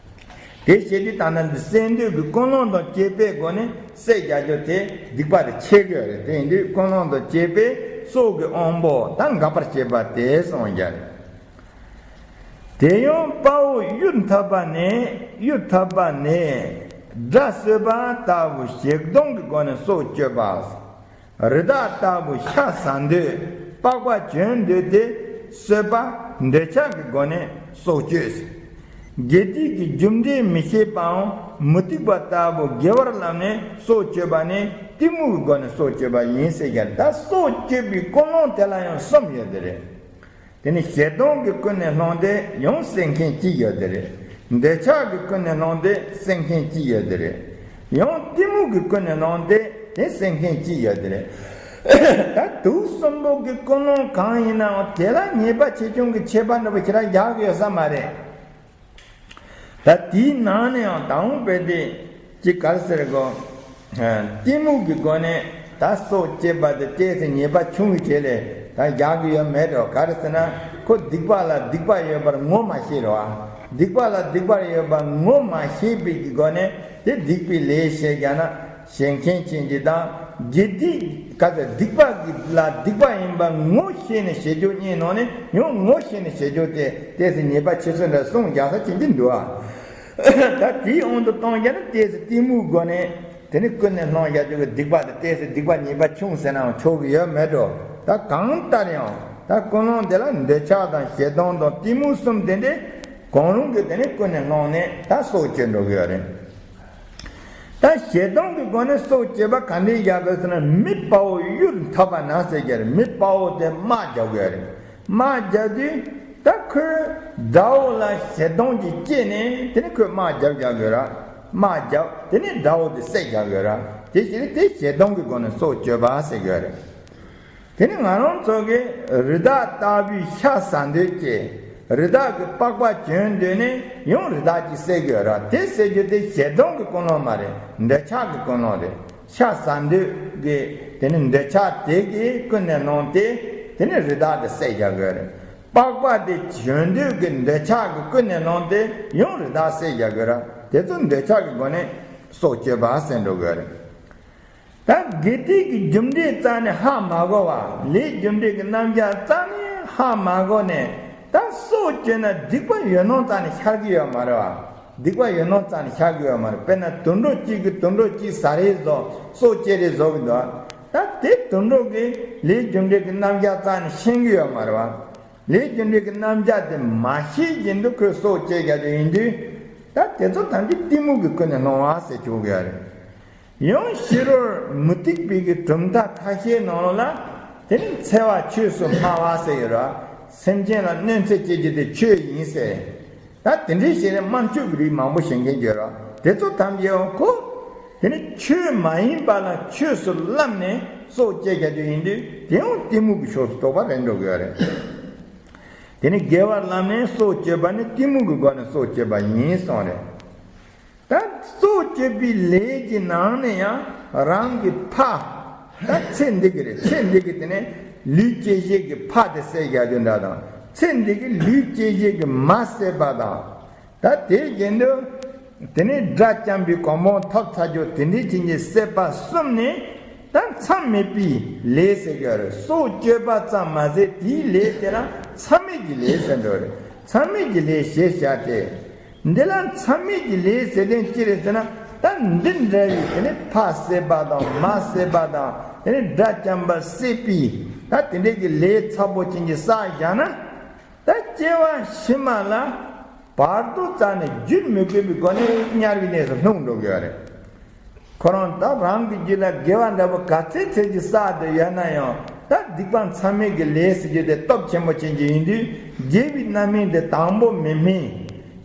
དེ་བྱས་ཏེ་ད་ལྟ་འདི་བསད་འདོད་ཀྱི་ཀུན་སློང་དང་བཅས་པའི་སྒོ་ནས་བསད་རྒྱུ་དེ་སྡིག་པ་དེ་ཆེ་གི་ཡོད་རེད། དེ་ཡིན་དུས་ཀུན་སློང་དང་བཅས་པའི་སྲོག་གི་དབང་པོ་ད་འགག་པར་བྱེད་པ་དེ་གསུངས་རྒྱུ་རེད། དེ་ཡང་དཔའ་བོ་གཡུལ་འཐབ་པ་ནི་གཡུལ་འཐབ་པ་ནི་དགྲ་གསོད་པ་ལྟ་བུ་ཞེ་སྡང་གི་སྒོ་ནས་སྲོག་གཅོད་པ། རི་དྭགས་ལྟ་བུ་ཤ་ཟ་འདོད། པགས་པ་གྱོན་འདོད་དེ་གསོད་པ། འདོད་ཆགས་ཀྱི་སྒོ་ནས་སྲོག་གཅོད། དགེ་སྡིག་གི་རྒྱུ་འབྲས་མི་ཤེས་པའམ་མུ་སྟེགས་པ་ལྟ་བུ་དགེ་བར་ལམ་ནས་སྲོག་གཅོད་པ་ནི་གཏི་མུག་གི་སྒོ་ནས་སྲོག་གཅོད་པ་ཡིན་ཟེར་ཀྱང་། ད་སྲོག་གཅོད་པའི་ཀུན་སློང་དེ་ལ་ཡང་གསུམ་ཡོད་དེ་རེད། དེ་ནི་ཞེ་སྡང་གིས་ཀུན་ནས་སློང་སྟེ་ཡང་བསད་མཁན་གཅིག་ཡོད་དེ་རེད། འདོད་ཆགས་ཀྱིས་ཀུན་ནས་སློང་སྟེ་བསད་མཁན་གཅིག་ཡོད་དེ་རེད། ཡང་གཏི་མུག་གིས་ཀུན་ནས་སློང་སྟེ་དེ་བསད་མཁན་གཅིག་ཡོད་དེ་རེད། ད་དུག་གསུམ་པོ་གི་ཀུན་སློང་གང་ཡིན་ནའང་དེ་ལ་ཉེས་པ་ཆེ་ཆུང་གི་ཁྱད་པར་འདྲ་པོ་ཞེ་དྲག་རྒྱག་གི་ཡོད་ས་མ་རེད། ད་དེའི་ནང་ནས་ཡང་དང་པོ་དཔེ་དེ་ཅིག་ག་རེ་ཟེར་གོ། གཏི་མུག་གི་སྒོ་ནས་ད་སྲོག་གཅོད་པ་དེ་ཏོག་ཙམ་ཉེས་པ་ཆུང་བའི་གྲས་ལས་ད་རྒྱག་གི་ཡོད་མེད་འགྲོ། ག་རེ་ཟེར་ན་ཁོ་སྡིག་པ་ལ་སྡིག་པ་ཡོད་པར་ངོ་མ་ཤེས་རོ། སྡིག་པ་ལ་སྡིག་པ་ཡོད་པ་ངོ་མ་ཤེས་པའི་གི་སྒོ་ནས་དེ་སྡིག་པའི་ལས་བྱེད་རྒྱུ་ན་བྱེད་མཁན་ཅན་གྱི་དང་། དགེ་སྡིག་ག་ཚོད་སྡིག་པ་གི་ལ་སྡིག་པ་ཡིན་པ་ངོ་ཤེས་ནས་བྱེད་རྒྱུ་གཉིས་ནང་ནས་ཡང་ངོ་ཤེས་ནས་བྱེད་རྒྱུ་དེ་ཏོག་ཙམ་ཉེས་པ་ཆེ་ཤོས་འདྲ་གསུངས་རྒྱག་ས་ཅན་གྱི་འདུག་ཨ། ད་དེའི་དབང་དུ་གཏོང་རྒྱུ་ན་ཏོག་ཙམ་གཏི་མུག་སྒོ་ནས་དེ་ནི་ཀུན་ནས་སློང་རྒྱག་རྒྱུ་གི་སྡིག་པ་དེ་ཏོག་ཙམ་སྡིག་པ་ཉེས་པ་ཆུང་ཟེར་ནའང་ཆོག་གི་ཡོད་མེད་འགྲོ། ད་གང་ལྟར་ཡང་ད་ཀུན་སློང་དེ་ལ་འདོད་ཆགས་དང་ཞེ་སྡང་དང་གཏི་མུག་གསུམ་དེ་འདྲས་གང་རུང་གི་དེ་ནི་ཀུན་ནས་སློང་ནས་ད་སྲོག་གཅོད་འགྲོ་གི་ཡོད་རེད། ད་ཞེ་སྡང་གི་སྒོ་ནས་སྲོག་གཅོད་པ་ག་འདྲས་རྒྱག་དགོས་ཟེར་ན། མི་དཔའ་བོ་གཡུལ་འཐབ་པ་ན་ཟེར་གྱི་རེད། མི་དཔའ་བོ་དེ་དམག་རྒྱག་དགོས་རེད། དམག་རྒྱག་དུས་ད་ཁོས་དགྲ་བོ་ལ་ཞེ་སྡང་གིས་སྐྱེས་ནས་དེ་ནི་ཁོས་དམག་རྒྱབ་རྒྱག་དགོས་ར། དམག་རྒྱབ་དེ་ནི་དགྲ་བོ་དེ་བསད་རྒྱག་དགོས་ར། དེ་བཞིན་དེ་ཞེ་སྡང་གི་སྒོ་ནས་སྲོག་གཅོད་པ་ཟེར་གྱི་རེད། དེ་ནི་ང་རང་ཚོ་གིས་རི་དྭགས་ལྟ་བུའི་ཤ་ཟ་འདོད་ཀྱི། རི་དྭགས་ཀྱི་པགས་པ་གྱོན་འདོད་ནས་ཡང་རི་དྭགས་ཀྱིས་བསད་དགོས་ར། དེ་བསད་རྒྱུ་དེ་ཞེ་སྡང་གི་ཀུན་སློང་མ་རེད། འདོད་ཆགས་ཀྱི་ཀུན་སློང་རེད། ཤ་ཟ་འདོད་ཀྱི་དེ་ནི་འདོད་ཆགས་དེ་གིས་ཀུན་ནས་སློང་སྟེ་དེ་ནི་རི་དྭགས་དེ་བསད་རྒྱག་དགོས་རེད། པགས་པ་དེ་གྱོན་འདོད་ཀྱི་འདོད་ཆགས་ཀྱིས་ཀུན་ནས་སློང་སྟེ་ཡང་རི་དྭགས་བསད་རྒྱག་དགོས་ར། དེ་ཚོ་འདོད་ཆགས་ཀྱི་སྒོ་ནས་སྲོག་གཅོད་པ་ཟེར་འགྲོ་དགོས་རེད། ད་དགེ་སྡིག་གི་རྒྱུ་འབྲས་རྩ་ནས་ཧ་མ་གོ་བ། ལས་རྒྱུ་འབྲས་ཀྱི་རྣམ་གཞག་རྩ་ནས་ཧ་མ་གོ་ནས། ད་སྲོག་གཅོད་ན་སྡིག་པ་ཡོད་ནོ་རྩ་ནས་ཤར་གྱི་ཡོད་མ་རེད་བ། སྡིག་པ་ཡོད་ནོ་རྩ་ནས་ཤར་གྱི་ཡོད་མ་རེད། དཔེར་ན་དུད་འགྲོ་གཅིག་གིས་དུད་འགྲོ་གཅིག་ཟ་རེས་བཟོ། སྲོག་གཅོད་རེས་བཟོ་གི་འདུག་ད་དེ་དུད་འགྲོ་གི་ལས་རྒྱུ་འབྲས་ཀྱི་རྣམ་གཞག་རྩ་ནས་ཤེས་ཀྱི་ཡོད་མ་རེད་བ། ལས་རྒྱུ་འབྲས་ཀྱི་རྣམ་གཞག་དེ་མ་ཤེས་བཞིན་དུ་ཁོས་སྲོག་གཅོད་རྒྱག་རྒྱུ་ཡིན་དུས། ད་དེ་ཚོ་ཐམས་ཅད་གཏི་མུག་གིས་ཀུན་ནས་སློང་བ་ཟེར་ཆོག་གི་ཡོད་རེད། ཡང་ཕྱི་རོལ་མུ་སྟེགས་པའི་གི་གྲུབ་མཐའ་ཁ་ཤས་ནང་ལ་དེ་ནི་འཚེ་བ་ཆོས་སུ་སྨྲ་བ་ཟེར་ཡོད་ར། སེམས་ཅན་ལ་གནོད་འཚེ་བྱེད་རྒྱུ་དེ་ཆོས་ཡིན་ཟེར། ད་དེ་འདྲའི་ཞེ་ནས་དམན་ཆོས་ཀྱི་རིགས་མང་པོ་བྱེད་མཁན་ཡོད་ར། དེ་ཚོ་ཐམས་ཅད་ཡང་ཁོ་དེ་ནི་ཆོས་མ་ཡིན་པ་ལ་ཆོས་སུ་བསླབས་ནས་སྲོག་གཅོད་རྒྱག་རྒྱུ་ཡིན་དུས། དེ་ཡང་གཏི་མུག་གི་ཕྱོགས་སུ་གཏོགས་པ་རེད་འགྲོ་གི་ཡོད་རེད། དེ་ནི་དགེ་བ་ལམ་ནས་སྲོག་གཅོད་པ་ནི་གཏི་མུག་གི་སྒོ་ནས་སྲོག་གཅོད་པ་ཡིན་གསུངས་རེད། ད་སྲོག་གཅོད་པའི་ལས་ཀྱི་ནང་ནས་ཡང་རང་གི་ཕ། ད་ཚེ་འདི་གི་རེད། ཚེ་འདི་གི་དེ་ནས་ལུས་སྐྱེ་བཞེས་ཀྱི་ཕ་དེ་བསད་རྒྱག་རྒྱུ་འདྲ་དང་། ཚེ་འདི་གི་ལུས་སྐྱེ་བཞེས་ཀྱི་མ་བསད་པ་དང་། ད་དེ་བཞིན་དུ་དེ་ནས་དགྲ་བཅོམ་པའི་གོ་འཕང་ཐོབ་ཚར་རྒྱུ་དེ་འདྲའི་ཅན་གྱི་བསད་པ་གསུམ་ནི། ད་མཚམས་མེད་པའི་ལས་ཟེར་གྱི་རེད། སྲོག་གཅོད་པ་ཙམ་མ་ཟད་དེའི་ལས་དེ་ལ་མཚམས་མེད་ཀྱི་ལས་ཟེར་འགྲོ་རེད། མཚམས་མེད་ཀྱི་ལས་ཞེས་བྱ་སྟེ། འདི་ལ་མཚམས་མེད་ཀྱི་ལས་ཟེར་དོན་ཅི་རེད་ཟེར་ན། ད་འདི་འདྲ་བའི་དེ་ནི་ཕ་བསད་པ་དང་མ་བསད་པ་དང་དེ་ནི་དགྲ་བཅོམ་པ་བསད་པའི་ད་དེ་འདྲའི་གི་ལས་ཚ་པོ་ཅན་གྱི་བསགས་བཞག་ན། ད་སྐྱེ་བ་ཕྱི་མ་ལ་བར་དོ་རྩ་ནས་བརྗོད་མི་དགོས་པའི་སྒོ་ནས་དམྱལ་བའི་གནས་སུ་ལྷུང་འགྲོ་གི་ཡོད་རེད། ཁོ་རང་ད་རང་གི་རྒྱུད་ལ་དགེ་བ་འདྲ་པོ་ག་ཚད་ཚད་ཀྱི་བསགས་བསྡད་ཡོད་ན་ཡང་ད་སྡིག་པ་མཚམས་མེད་ཀྱི་ལས་ཟེར་རྒྱུ་དེ་སྟོབས་ཆེན་པོ་ཅན་གྱི་ཡིན་དུས་དགེ་བའི་རྣམ་སྨིན་དེ་དང་པོ་མི་སྨིན།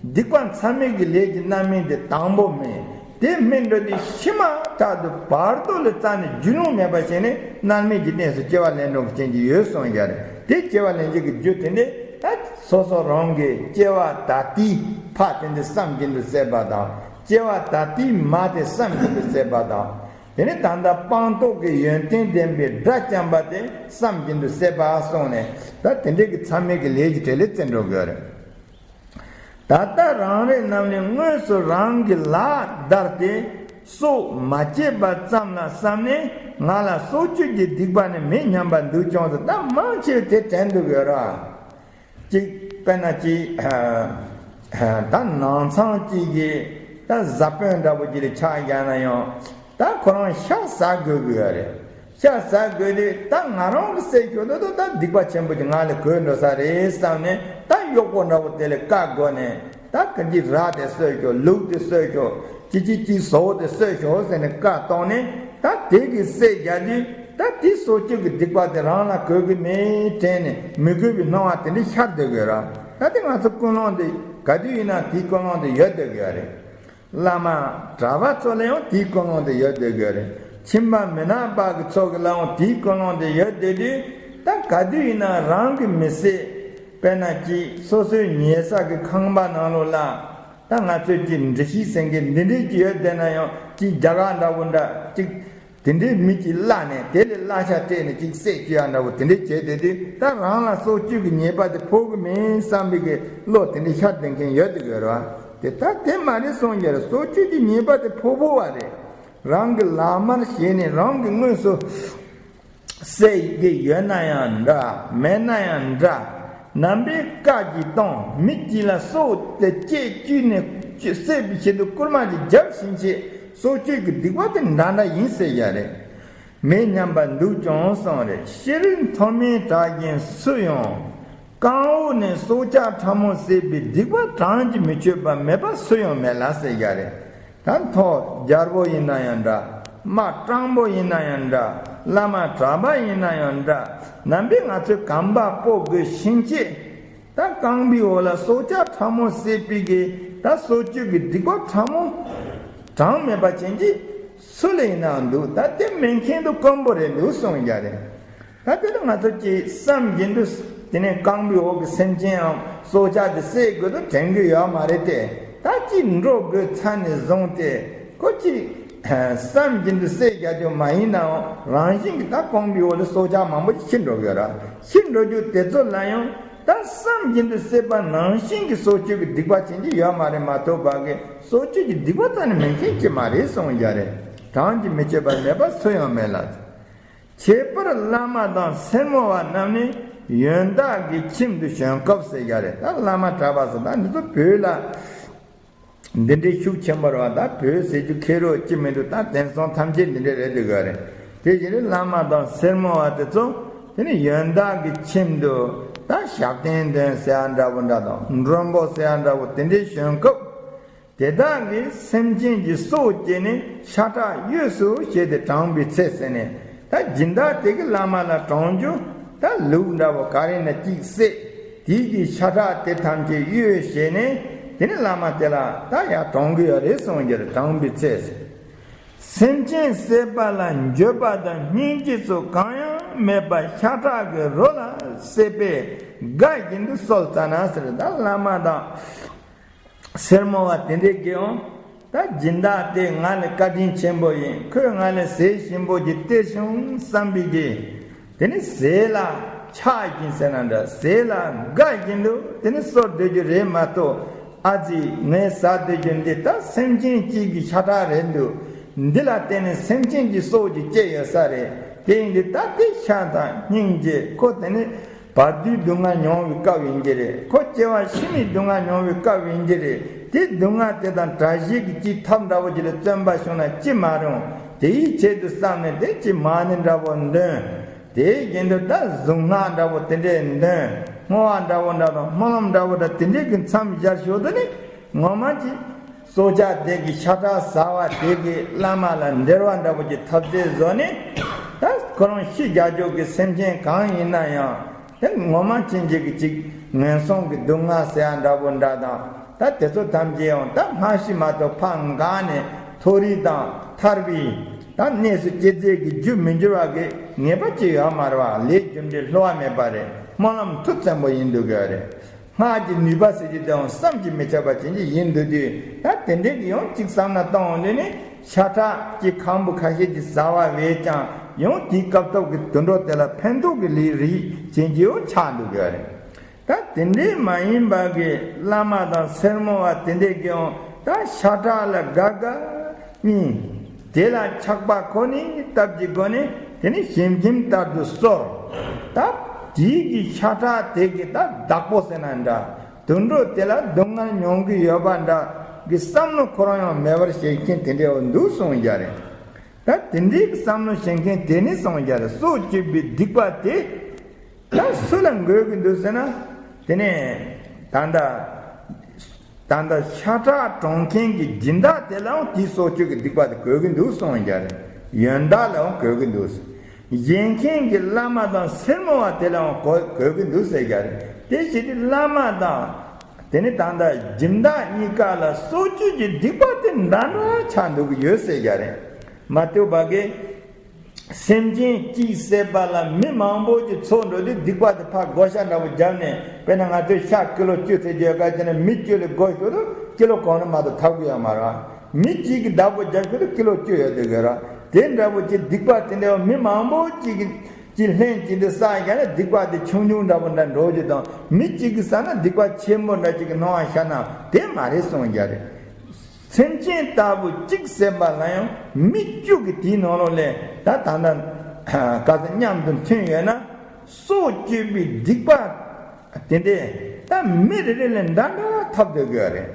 སྡིག་པ་མཚམས་མེད་ཀྱི་ལས་ཀྱི་རྣམ་སྨིན་དེ་དང་པོ་སྨིན། དེ་སྨིན་འགྲོ་དུས་ཕྱི་མ་དག་ཏུ་བར་དོ་ལ་རྩ་ནས་རྒྱུས་ལོང་མེད་པ་བྱས་ནས་མནར་མེད་ཀྱི་གནས་སུ་སྐྱེ་བ་ལེན་འགྲོ་མཁན་གྱི་ཡོད་གསུངས་ཡོད་རེད། དེ་སྐྱེ་བ་ལེན་བྱེད་ཀྱི་རྒྱུ་དེ་འདྲ་ད་སོ་སོ་རང་གི་སྐྱེ་བ་ད་ལྟའི་ཕ་དེ་འདི་བསམ་གྱིན་དུ་བསད་པ་དང་། སྐྱེ་བ་ད་ལྟའི་མ་དེ་བསམ་གྱིན་དུ་བསད་པ་དང་། དེ་ནས་ད་ལྟ་སྤངས་རྟོགས་ཀྱི་ཡོན་ཏན་ལྡན་པའི་དགྲ་བཅོམ་པ་དེ་བསམ་གྱིན་དུ་བསད་པ་སོང་ནས་ད་དེ་འདྲའི་གི་མཚམས་མེད་ཀྱི་ལས་ཀྱི་གྲས་ལས་བཙལ་འགྲོ་དགོས་རེད། ད་ལྟ་རང་རེ་རྣམས་ནི་དངོས་སུ་རང་གི་ལག་བརྡར་ཏེ་སྲོག་མ་བཅད་པ་ཙམ་ལ་བསམ་ནས་ང་ལ་སྲོག་གཅོད་ཀྱི་སྡིག་པ་ནི་མི་སྙམ་པ་འདུག་ཀྱང་ཟེར། ད་མང་ཆེ་བས་དེ་དྲན་འདུག་ཡོད་ར། གཅིག་དཔེར་ན་གཅིག་ད་ནང་ཚང་གཅིག་གིས་ད་བཟའ་དཔོན་འདྲ་པོ་ཅིག་ལ་ཆགས་བཞག་ན་ཡང་ད་ཁོ་རང་ཤ་ཟ་དགོས་ཀྱི་ཡོད་རེད། ཤ་ཟ་དགོས་དུས་ད་ང་རང་གི་བསད་ཤོག་ད་དུ་ད་སྡིག་པ་ཆེན་པོ་ཅིག་ང་ལ་གོས་འགྲོ་ས་རེད་བསམ་ནས་ད་གཡོག་པོ་འདྲ་པོ་དེ་ལ་བཀའ་བསྒོ་ནས་ད་ག་གི་ར་དེ་གསོད་ཤོག་ལུག་དེ་གསོད་ཤོག་ཅི་ཅི་ཅི་ཟོག་དེ་གསོད་ཤོག་ཟེར་ནས་བཀའ་གཏོང་ནས་ད་དེ་གི་བསད་རྒྱག་དུས་ད་དེ་སྲོག་གཅོད་ཀྱི་སྡིག་པ་དེ་རང་ལ་གོས་ཀྱི་མེད་དྲན་ནས་མི་དགོས་པའི་སྣང་བ་དེ་འདྲ་ཤར་བསྡད་དགོས་ར། ད་དེ་ང་ཚོ་ཀུན་སློང་དེ་ག་དུས་ཡིན་ན་དེའི་ཀུན་སློང་དེ་ཡོད་བསྡད་དགོས་རེད། བླ་མ་གྲྭ་པ་ཚོ་ལ་ཡང་དེའི་ཀུན་སློང་དེ་ཡོད་བསྡད་དགོས་རེད། ཁྱིམ་པ་མི་ནག་པ་གི་ཚོ་གི་ལ་ཡང་དེའི་ཀུན་སློང་དེ་ཡོད་བསྡད་དུས་ད་ག་དུས་ཡིན་ན་རང་གི་མི་ཚེ་དཔེར་ན་ཅིག་སོ་སོའི་ཉལ་ས་གི་ཁང་པ་ནང་ལོགས་ལ་ད་ང་ཚོས་ཀྱི་འདྲི་ཤེས་ཟེར་མཁན་འདི་འདྲས་ཀྱི་ཡོད་བསྡད་ན་ཡང་ཅིག་རྒྱ་གར་འདྲ་པོ་འདྲ་ཅིག་དེ་འདྲའི་མི་གཅིག་བརླག་ནས་དེ་ལས་བརླག་ཤ་སྤྲད་ནས་ཅིག་བསད་བཅུག་ཡ་འདྲ་པོ་དེ་འདྲའི་བྱས་བསྡད་དུས་ད་རང་ལ་སྲོག་གཅོད་ཀྱི་ཉེས་པ་དེ་ཕོག་གི་མིན་བསམ་པའི་གི་བློ་དེ་འདྲའི་ཤར་བསྡད་མཁན་ཡོད་དེ་དགོས་ར། དེ་ད་དེ་མ་རེད་གསུངས་ཀྱི་རེད། སྲོག་གཅོད་ཀྱི་ཉེས་པ་དེ་ཕོག་ཕོག་པ་རེད། རང་གི་ལག་དམར་བྱས་ནས་རང་གི་དངོས་སུ་བསད་ཀྱི་ཡོད་ན་ཡང་འདྲ་མེད་ན་ཡང་འདྲ། ནང་པའི་བཀའ་གྱིས་བཏང་མི་གཅིག་ལ་སྲོག་དེ་བཅད་བཅུག་ནས་བསད་པའི་ཆེད་དུ་རྐུན་མ་གཅིག་རྒྱབ་ཕྱིན་ཆད་སྲོག་གཅོད་ཀྱི་སྡིག་པ་དེ་འདྲ་འདྲ་ཡིན་ཟེར་ཡ་རེད། མི་སྙམ་པ་འདུག་ཀྱང་གསུངས་རེད། ཤི་རིགས་མཐོ་དམན་དྲག་ཅན་སུ་ཡང་རྐང་འོག་ནས་སྲོག་ཆགས་ཕྲ་མོ་བསད་པའི་སྡིག་པ་གྲངས་ཀྱིས་མི་ཆོད་པ་མེད་པ་སུ་ཡང་མེད་ལ་ཟེར་ཡ་རེད། ད་མཐོ་རྒྱལ་པོ་ཡིན་ན་ཡང་འདྲ། དམའ་སྤྲང་པོ་ཡིན་ན་ཡང་འདྲ། བླ་མ་གྲྭ་པ་ཡིན་ན་ཡང་འདྲ། ནང་པའི་ང་ཚོའི་གོམ་པ་སྤོ་དགོས་ཕྱིན་ཆད། ད་རྐང་པའི་འོག་ལ་སྲོག་ཆགས་ཕྲ་མོ་བསད་པའི་གི་ད་སྲོག་གཅོད་ཀྱི་སྡིག་པ་ཕྲ་མོ་གྲངས་མེད་པ་ཅན་གྱི་སུ་ལ་ཡིན་ནའང་འདུག་ད་དེ་མེད་མཁན་དུ་དཀོན་པོ་རེད་འདུག་གསུངས་ཡ་རེད། ད་དེ་ལ་ང་ཚོ་ཀྱིས་བསམ་བཞིན་དུ་དེ་ནས་རྐང་པའི་འོག་གི་སེམས་ཅན་ཡང་སྲོག་ཆགས་དེ་བསད་དགོས་དུ་དྲན་གི་ཡོད་མ་རེད་དེ། ད་ཅིག་འགྲོ་དགོས་ཚར་ནས་བཟུང་སྟེ་ཁོ་ཅིག་བསམ་བཞིན་དུ་བསད་རྒྱག་རྒྱུ་མ་ཡིན་ནའང་རང་བཞིན་གྱི་ད་རྐང་པའི་འོག་ལ་སྲོག་ཆགས་མང་པོ་ཞིག་ཤི་འགྲོ་གི་ཡོད་ར། ཤི་འགྲོ་རྒྱུ་དེ་ཚོ་ལ་ཡང་ད་བསམ་བཞིན་དུ་བསད་པ་ནང་བཞིན་གྱི་སྲོག་གཅོད་ཀྱི་སྡིག་པ་ཅན་གྱི་ཡོད་མ་རེད་མ་གཏོགས་པ་གི་སྲོག་གཅོད་ཀྱི་སྡིག་པ་རྩ་ནས་མེད་མཁན་ཅིག་མ་རེད་གསུངས་ཡ་རེད། གྲངས་ཀྱིས་མི་ཆོད་པ་མེད་པ་སུ་ཡང་མེད་ལ། ཁྱད་པར་བླ་མ་དང་སེར་མོ་བ་རྣམས་ནི་ཡོན་བདག་གི་ཁྱིམ་དུ་བྱོན་སྐབས་ཟེར་ཡ་རེད། ད་བླ་མ་གྲྭ་པ་ཟེར་ད་འདི་ཚོ་བོད་ལ་འདི་འདྲའི་ཤུགས་ཆེན་པོ་རེད་བ། ད་བོད་ཟེར་རྒྱུ་ཁེར་རོ་ཅི་མི་འདུག་ད་དེང་སང་ཐམས་ཅད་འདི་འདྲ་རེད་འདུག་ག་རེད། དེ་བཞིན་དུ་བླ་མ་དང་སེར་མོ་བ་དེ་ཚོ་དེ་ནི་ཡོན་བདག་གི་ཁྱིམ་དུ་ད་ཞབས་བརྟན་འདོན་ཟེར་ཡ་འདྲ་པོ་འདྲ་དང་མགྲོན་པོ་ཟེར་ཡ་འདྲ་པོ་དེ་འདྲའི་བྱོན་སྐབས། དེ་དག་གིས་སེམས་ཅན་གྱི་སྲོག་བཅད་ནས་ཤ་ཁྲག་གཡོས་སུ་བྱས་ཏེ་དྲངས་པའི་ཚེ་ཟེར་ནས་ད་སྦྱིན་བདག་དེ་གིས་བླ་མ་ལ་དྲང་རྒྱུ་ད་ལུག་འདྲ་བོ་ག་རེ་ན་གཅིག་བསད། དེའི་གི་ཤ་ཁྲག་དེ་ཐམས་ཅད་གཡོས་བྱས་ནས་དེ་ནས་བླ་མ་དེ་ལ་ད་ཡར་དྲང་གི་ཡོད་རེད་གསུངས་རྒྱུ་རེད། དྲངས་པའི་ཚེ་ཟེར། སེམས་ཅན་བསད་པ་ལ་འགྱོད་པ་དང་སྙིང་རྗེ་སོགས་གང་ཡང་མེད་པར་ཤ་ཁྲག་གི་རོ་ལ་བསྲེས་པས་དགའ་བཞིན་དུ་གསོལ་བསྩལ་ན་ཟེར། ད་བླ་མ་དང་སེར་མོ་བ་དེ་འདྲས་ཀྱིས་ཡང་ད་སྦྱིན་བདག་དེ་ང་ལ་བཀའ་དྲིན་ཆེན་པོ་ཡིན། ཁོས་ང་ལ་ཟས་ཞིམ་པོ་ཅིག་སྟེར་བྱུང་བསམ་པའི་གི་དེ་ནི་ཟས་ལ་ཆགས་བཞིན་ཟེར་ན་འདྲ། ཟས་ལ་དགའ་བཞིན་དུ་དེ་ནི་གསོལ་སྡོད་རྒྱུ་རེད་མ་གཏོགས། ཨ་ཙི་ངས་ཟ་སྡོད་རྒྱུ་འདི་ད་སེམས་ཅན་གཅིག་གི་ཤ་ཁྲག་རེད་འདུག་འདི་ལ་བརྟེན་ནས་སེམས་ཅན་གྱི་སྲོག་ཅིག་བཅད་ཡོད་ས་རེད། དེ་ཡིན་དུས་ད་དེ་ཤ་དང་སྙིང་རྗེ་ཁོ་དེ་ནི་བར་དོའི་སྡུག་བསྔལ་མྱོང་བའི་སྐབས་ཡིན་གྱི་རེད། ཁོ་སྐྱེ་བ་ཕྱི་མའི་སྡུག་བསྔལ་མྱོང་བའི་སྐབས་ཡིན་གྱི་རེད། དེ་སྡུག་བསྔལ་དེ་དང་བྲལ་བྱེད་ཀྱི་ཅིག་ཐབས་འདྲ་བོ་ཅིག་ལ་བརྩོན་པ་བྱུང་ན་ཅི་མ་རུང་། དེའི་ཆེད་དུ་བསམ་ནས་དེ་ཅིག་མ་ཎི་འདྲ་བོ་འདོན། དེའི་རྒྱུན་དུ་ད་གཟུངས་སྔགས་འདྲ་བོ་དེ་འདྲས་འདོན། བསྔོ་བ་འདྲ་བོ་འདྲ་དང་སྨོན་ལམ་འདྲ་བོ་འདྲ་དེ་འདྲས་ཀྱི་མཚམས་སྦྱར་ཞོར་དུ་ནི། ངོ་མ་ཅིག་སྲོག་ཆགས་དེ་གི་ཤ་ཁྲག་ཟ་བ་དེ་གི་བླ་མ་ལ་འབྲེལ་བ་འདྲ་བོ་ཅིག་ཐབས་ཟད་བཟོ་ནས། ད་ཁོ་རང་ཤི་རྒྱག་རྒྱུ་གི་སེམས་ཅན་གང་ཡིན་ན་ཡང་། དེ་ངོ་མ་ཅན་ཅིག་གི་ཅིག་ངན་སོང་གི་སྡུག་བསྔལ་ཟེར་ཡ་འདྲ་བོ་འདྲ་དང་། ད་དེ་ཚོ་ཐམས་ཅད་ཡང་ད་སྔ་ཕྱི་མ་གཏོགས་ཕར་འགག་ནས་མཐོ་རིས་དང་ཐར་པའི་ད་གནས་སུ་སྐྱེ་རྩིས་ཀྱི་རྒྱུ་མི་འགྱུར་བ་གི་ངེས་པ་ཅིག་ཡོད་མ་རེད་བ། ལས་རྒྱུ་འབྲས་བསླུ་བ་མེད་པ་རེད། སྨོན་ལམ་མཐུ་བཙན་པོ་ཡིན་འདུག་གི་རེད། སྔགས་ཀྱི་ནུས་པ་ཟེར་རྒྱུ་དེའང་བསམ་གྱིས་མི་ཁྱབ་པ་ཅན་ཅིག་ཡིན་འདུག་དུས། ད་དེ་འདྲའི་གི་ཡང་ཅིག་བསམ་ན་གཏོང་འོང་དུས་ནི། ཤ་ཁྲག་ཅིག་ཁམ་བུ་ཁ་ཤས་ཀྱིས་ཟ་བ་བས་ཀྱང་ཡང་དེའི་སྐབས་ཐོག་གི་དུད་འགྲོ་དེ་ལ་ཕན་ཐོགས་ཀྱི་ལས་རིགས་ཅན་གྱི་ཡང་ཆགས་འདུག་གི་རེད། ད་དེ་འདྲའི་མ་ཡིན་པ་གི་བླ་མ་དང་སེར་མོ་བ་དེ་འདྲས་ཀྱིས་ཡང་ད་ཤ་ཁྲག་ལ་དགའ་དགའ་གཉིས། དེ་ལ་ཆགས་པ་ཁོ་ནའི་སྟབས་ཀྱིས་སྒོ་ནས་དེ་ནི་ཞིམ་ཞིམ་ལྟར་དུ་གསོལ། ད་དེའི་གི་ཤ་ཁྲག་དེ་གི་ད་བདག་པོ་ཟེར་ན་འདྲ། དུད་འགྲོ་དེ་ལ་སྡུག་བསྔལ་མྱོང་གི་ཡོད་པ་འདྲ་གི་བསམ་བློ་ཁོ་རང་ཡང་མེད་པར་བྱེད་མཁན་དེ་འདྲའི་འདུག་གསུངས་ཡ་རེད། ད་དེ་འདྲའི་བསམ་བློ་བྱེད་མཁན་དེ་ནི་གསུངས་ཡ་རེད། སྲོག་གཅོད་པའི་སྡིག་པ་དེ། ད་སུ་ལ་འགོས་ཀྱི་འདུག་ཟེར་ན། དེ་ནས་ད་ལྟ་ད་ལྟ་ཤ་ཁྲག་དྲངས་མཁན་གྱི་སྦྱིན་བདག་དེ་ལའང་དེའི་སྲོག་གཅོད་ཀྱི་སྡིག་པ་དེ་འགོས་ཀྱི་འདུག་གསུངས་ཡ་རེད། ཡོན་བདག་ལའང་འགོས་ཀྱི་འདུག། བཞེས་མཁན་གྱི་བླ་མ་དང་སེར་མོ་བ་དེ་ལའང་འགོས་འགོས་ཀྱི་འདུག་ཟེར་ཡ་རེད། དེ་བྱས་ཏེ་བླ་མ་དང་དེ་ནི་ད་ལྟ་སྦྱིན་བདག་གཉིས་ཀ་ལ་སྲོག་གཅོད་ཀྱི་སྡིག་པ་དེ་འདྲ་འདྲ་ཆགས་འདུག་གི་ཡོད་ཟེར་ཡ་རེད། མ་ཐུབ་པ་གི་སེམས་ཅན་གཅིག་བསད་པ་ལ་མི་མང་པོ་ཅིག་ཚོགས་འགྲོ་དུས་སྡིག་པ་དེ་ཕར་བགོ་བཤའ་འདྲ་པོ་བརྒྱབ་ནས། དཔེར་ན་ང་ཚོས་ཤ་ཀི་ལོ་བཅུ་ཟེར་རྒྱུ་ཡོད་ག་ཅེ་ན། མི་བཅུ་ལ་བགོས་ཞོར་དུ་ཀི་ལོ་གང་རུང་མ་གཏོགས་ཐོབ་གི་ཡོད་མ་རེད། མི་གཅིག་གིས་བདག་པོ་བརྒྱབ་ཞོར་དུ་ཀི་ལོ་བཅུ་ཡོད་དེ་གི་ར། དེ་འདྲ་པོ་ཅིག་སྡིག་པ་དེ་འདྲ་བ་མི་མང་པོ་ཅིག་གིས་ཅིག་ལྷན་ཅིག་ཏུ་བསགས་ཀྱང་ན། སྡིག་པ་དེ་ཆུང་ཆུང་འདྲ་པོ་འདྲ་འགྲོ་རྒྱུ་དང་། མི་གཅིག་གིས་བསགས་ན་སྡིག་པ་ཆེན་པོ་འདྲ་ཅིག་གི་སྣང་བ་ཤར་ན་དེ་མ་རེད་གསུངས་ཡ་རེད། སེམས་ཅན་ལྟ་བུ་གཅིག་བསད་པ་ལ་ཡང་མི་བཅུ་གིས་དེའི་ནང་ལོགས་ལས་ད་ད་ལྟ་ག་ཚོད་མཉམ་དུ་མཐུན་ཡོད་ན། སྲོག་གཅོད་པའི་སྡིག་པ་དེ་འདྲས་ད་མི་རེ་རེ་ལས་འདྲ་འདྲ་ཐོབ་སྡོད་ཀྱི་ཡོད་རེད།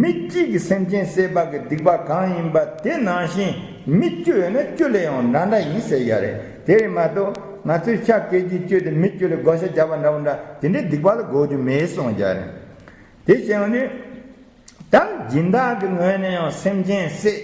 མི་གཅིག་གིས་སེམས་ཅན་བསད་པ་གི་སྡིག་པ་གང་ཡིན་པ་དེ་ནང་བཞིན་མི་བཅུ་ཡོད་ན་བཅུ་ལས་ཡང་འདྲ་འདྲ་ཡིན་ཟེར་ཡ་རེད། དེ་རེད་མ་གཏོགས་ང་ཚོས་ཤ་ཀེ་ཇི་བཅུ་དེ་མི་བཅུ་ལ་བགོ་བཤའ་བརྒྱབ་པ་འདྲ་པོ་འདྲ་དེ་འདྲའི་སྡིག་པ་ལ་དགོས་རྒྱུ་མེད་གསུངས་ཡ་རེད། དེ་བྱས་ཡོང་དུས། ད་སྦྱིན་བདག་གི་ངོས་ནས་ཡང་སེམས་ཅན་བསད།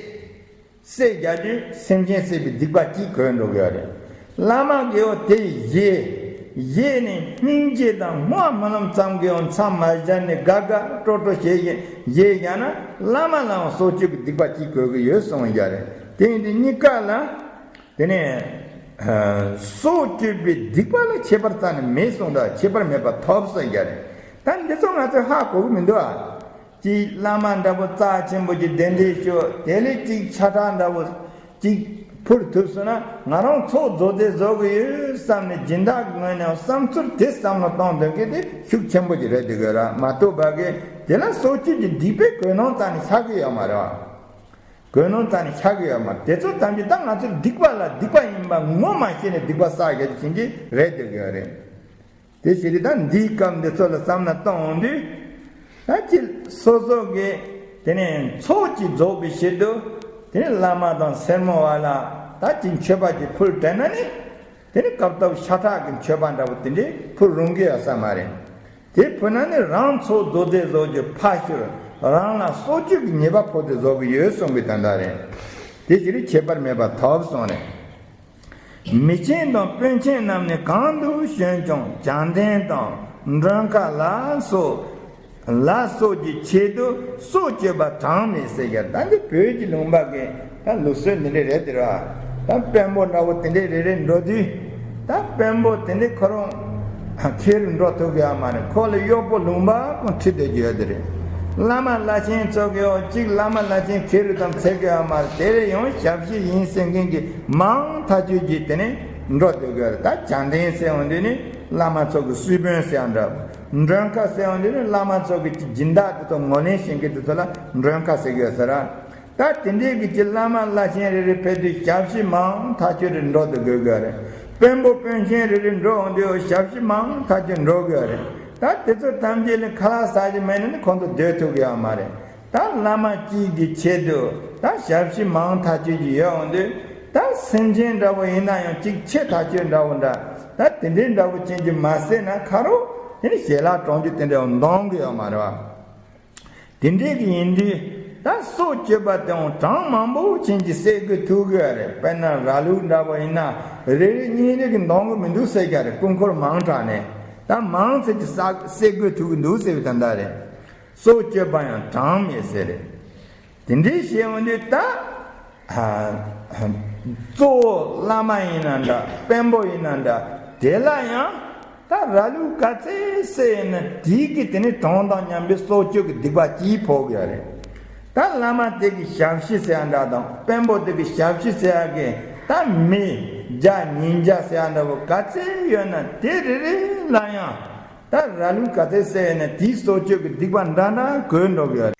བསད་རྒྱག་དུས་སེམས་ཅན་བསད་པའི་སྡིག་པ་གཅིག་གོས་འགྲོ་གི་ཡོད་རེད། བླ་མ་གིས་ཡང་དེ་བཞེས། བཞེས་ནས་སྙིང་རྗེ་དང་བསྔོ་བ་སྨོན་ལམ་ཙམ་གྱིས་ཡང་མཚམས་མ་སྦྱར་ནས་དགའ་དགའ་སྤྲོ་སྤྲོ་བྱས་བཞེས་བཞེས་རྒྱག་ན། བླ་མ་ལའང་སྲོག་གཅོད་ཀྱི་སྡིག་པ་གཅིག་གོས་ཀྱི་ཡོད་གསུངས་ཡ་རེད། དེ་ཡིན་དུས་གཉིས་ཀ་ལ། དེ་ནས་སྲོག་གཅོད་པའི་སྡིག་པ་ལ་ཁྱད་པར་རྩ་ནས་མེད་གསུངས་དང་། ཁྱད་པར་མེད་པར་ཐོབ་ཟེར་ཡ་རེད། ད་འདི་ཚོ་ང་ཚོས་ཧ་གོ་གི་མི་འདུག་ཨ། གཅིག་བླ་མ་འདྲ་པོ་རྩ་ཆེན་པོ་གཅིག་གདན་འདྲེན་ཞུ། དེ་ལས་གཅིག་ཤ་ཁྲག་འདྲ་པོ་གཅིག་ཕུལ་ཐུབ་སོང་ན་ང་རང་ཚོགས་རྫོགས་རྫོགས་བཟོ་གི་ཡོད་བསམ་ནས་སྦྱིན་བདག་གི་ངོས་ནས་བསམ་ཚུལ་དེ་བསམ་བློ་གཏོང་འདོད་མཁན་དེ་ཤུགས་ཆེན་པོ་ཅིག་རེད་འདུག་གི་ར། མ་གཏོགས་པ་གི་དེ་ལ་སྲོག་གཅོད་ཀྱི་སྡིག་པའི་གོས་སྣང་རྩ་ནས་ཤར་གི་ཡོད་མ་རེད། གོས་སྣང་རྩ་ནས་ཤར་གི་ཡོད་མ་རེད། དེ་ཚོ་ཐམས་ཅད་ད་ང་ཚོས་སྡིག་པ་ལ་སྡིག་པ་ཡིན་པ་ངོ་མ་ཤེས་ནས་སྡིག་པ་བསགས་ཡོད་དེ་བཞིན་གྱི་རེད་འདུག་གི་རེད། དེ་ཕྱིར་ད་འདིའི་སྐབས་འདི་ཚོ་ལ་བསམ་ན་གཏོང་འོང་དུས། ད་ཅི་སོ་སོ་གི་དེ་ནས་ཚོགས་ཀྱིས་རྫོགས་པའི་ཕྱིར་དུ། དེ་ནས་བླ་མ་དང་སེར་མོ་བ་ལ་ད་ཅི་མཆོད་པ་ཅིག་ཕུལ་དྲན་ན་ནི། དེ་ནི་སྐབས་ཐོབ་ཤ་ཁྲག་གི་མཆོད་པ་འདྲ་པོ་དེ་འདྲས་ཕུལ་རུང་གི་ཡོད་ས་མ་རེད། དེ་ཕུལ་ན་ནི་རང་ཚོགས་རྫོགས་རྫོགས་ཀྱི་ཕ་ཤུལ་རང་ལ་སྲོག་གཅོད་ཀྱི་ཉེས་པ་ཕོག་སྟེ་རྫོགས་ཀྱི་ཡོད་གསུངས་པའི་དོན་དག་རེད། དེ་ཕྱིར་ཁྱད་པར་མེད་པར་ཐོབ་གསུངས་རེད། མི་ཆེན་དང་དཔོན་ཆེན་རྣམས་ནི་གང་དུ་བྱོན་ཀྱང་བྱང་གདན་དང་མགྲོན་ཁང་ལ་སོགས། ལ་སོགས་ཀྱི་ཆེད་དུ་སྲོག་གཅོད་པ་གྲངས་མེད་ཟེར་ཡ། ད་འདི་བོད་ཀྱི་ལུང་པ་གི་ད་ལུགས་སྲོལ་འདི་འདྲ་རེད་དེ་ར། ད་དཔོན་པོ་འདྲ་བོ་དེ་འདྲས་རེ་རེ་འགྲོ་དུས། ད་དཔོན་པོ་དེ་འདྲས་ཁོ་རང་ཁེར་འགྲོ་ཐུབ་ཀྱི་ཡོད་མ་རེད། ཁོ་ལ་གཡོག་པོ་ལུང་པ་ཀུན་ཁྲིད་བསྡད་ཀྱི་ཡོད་དེ་རེད། བླ་མ་བླ་ཆེན་ཚོ་གི་ཡང་གཅིག་བླ་མ་བླ་ཆེན་ཁེར་རུ་དང་འཚོལ་གྱི་ཡོད་མ་རེད། དེ་རེ་ཡང་ཞབས་ཕྱི་ཡིན་ཟེར་མཁན་གྱི་མང་ཐག་ཆོད་ཀྱིས་དེ་ནས་འགྲོ་སྡོད་ཀྱི་ཡོད་རེད། ད་བྱང་གདན་ཟེར་འོང་དུས་ནི་བླ་མ་ཚོ་གི་སྲིད་དཔོན་ཟེར་ཡང་འདྲ། མགྲོན་ཁང་ཟེར་ཡང་དེ་ནི་བླ་མ་ཚོ་གི་སྦྱིན་བདག་དེ་ཚོ་ངོས་ལེན་བྱེད་མཁན་དེ་ཚོ་ལ་མགྲོན་ཁང་ཟེར་གྱི་ཡོད་ས་ར། ད་དེ་འདྲའི་གི་ཅི་བླ་མ་བླ་ཆེན་རེ་རེ་ཕེབས་དུས་ཞབས་ཕྱི་མང་ཐག་ཆོད་རེ་འགྲོ་དུ་དགོས་ཀྱི་རེད། དཔོན་པོ་དཔོན་ཆེན་རེ་རེ་འགྲོ་འོང་དུས་ཞབས་ཕྱི་མང་ཐག་ཆོད་འགྲོ་དགོས་རེད། ད་དེ་ཚོ་ཐམས་ཅད་ལ་ཁ་ལག་ཟ་རྒྱུ་མེད་ན་ནི་ཁོང་ཚོ་སྡོད་ཐུབ་ཀྱི་ཡོད་མ་རེད། ད་བླ་མ་གཅིག་གི་ཆེད་དུ་ད་ཞབས་ཕྱི་མང་ཐག་ཆོད་ཀྱི་ཡོད་འོང་དུས། ད་སེམས་ཅན་འདྲ་བོ་ཡིན་ན་ཡང་གཅིག་ཆེ་ཐག་ཆོད་འདྲ་བོ་འདྲ། ད་དེ་འདྲའི་འདྲ་བོ་ཅན་གྱི་མ་བསད་ན་ཁ་རོག་དེ་ནི་ཞལ་ལག་དྲང་རྒྱུ་དེ་འདྲ་འདོང་གི་ཡོད་མ་རེད་བ། དེ་འདྲའི་གི་ཡིན་དུས་ད་སྲོག་གཅོད་པ་དེའང་གྲངས་མང་པོ་ཅན་གྱི་བསད་དགོས་ཐུག་གི་ཡོད་རེད། དཔེར་ན་ར་ལུག་འདྲ་བོ་ཡིན་ན་རེ་རེ་གཉིས་རེ་གི་འདོང་གི་མི་འདུག་ཟེར་གྱི་རེད། སྐུ་འཁོར་མང་དྲགས་ནས་ད་མང་ཚད་ཀྱི་བསད་དགོས་ཐུག་གི་འདུག་ཟེར་བའི་དོན་དག་རེད། སྲོག་གཅོད་པ་ཡང་གྲངས་མེད་ཟེར་རེད། དེ་འདྲའི་བཤད་འོང་དུས་ད། ཨ། གཙོ་བོ་བླ་མ་ཡིན་ན་འདྲ། དཔོན་པོ་ཡིན་ན་འདྲ། དེ་ལ་ཡང་ད་ར་ལུག་ག་ཚད་བསད་ཡིན་ན་དེའི་གི་དེ་ནི་གྲངས་དང་མཉམ་པའི་སྲོག་གཅོད་ཀྱི་སྡིག་པ་གཅིག་ཕོག་གི་ཡོད་རེད། ད་བླ་མ་དེ་གི་ཞབས་ཕྱི་ཟེར་ཡ་འདྲ་དང་དཔོན་པོ་དེ་གི་ཞབས་ཕྱི་ཟེར་ཡ་གི་ད་མི་བརྒྱ་ཉིས་བརྒྱ་ཟེར་ཡ་འདྲ་བོ་ག་ཚད་ཡོད་ན་དེ་རེ་རེ་ལ་ཡང་། ད་ར་ལུག་ག་ཚད་བསད་ཡོད་ན་དེའི་སྲོག་གཅོད་ཀྱི་སྡིག་པ་འདྲ་འདྲ་གོས་འགྲོ་གི་ཡོད་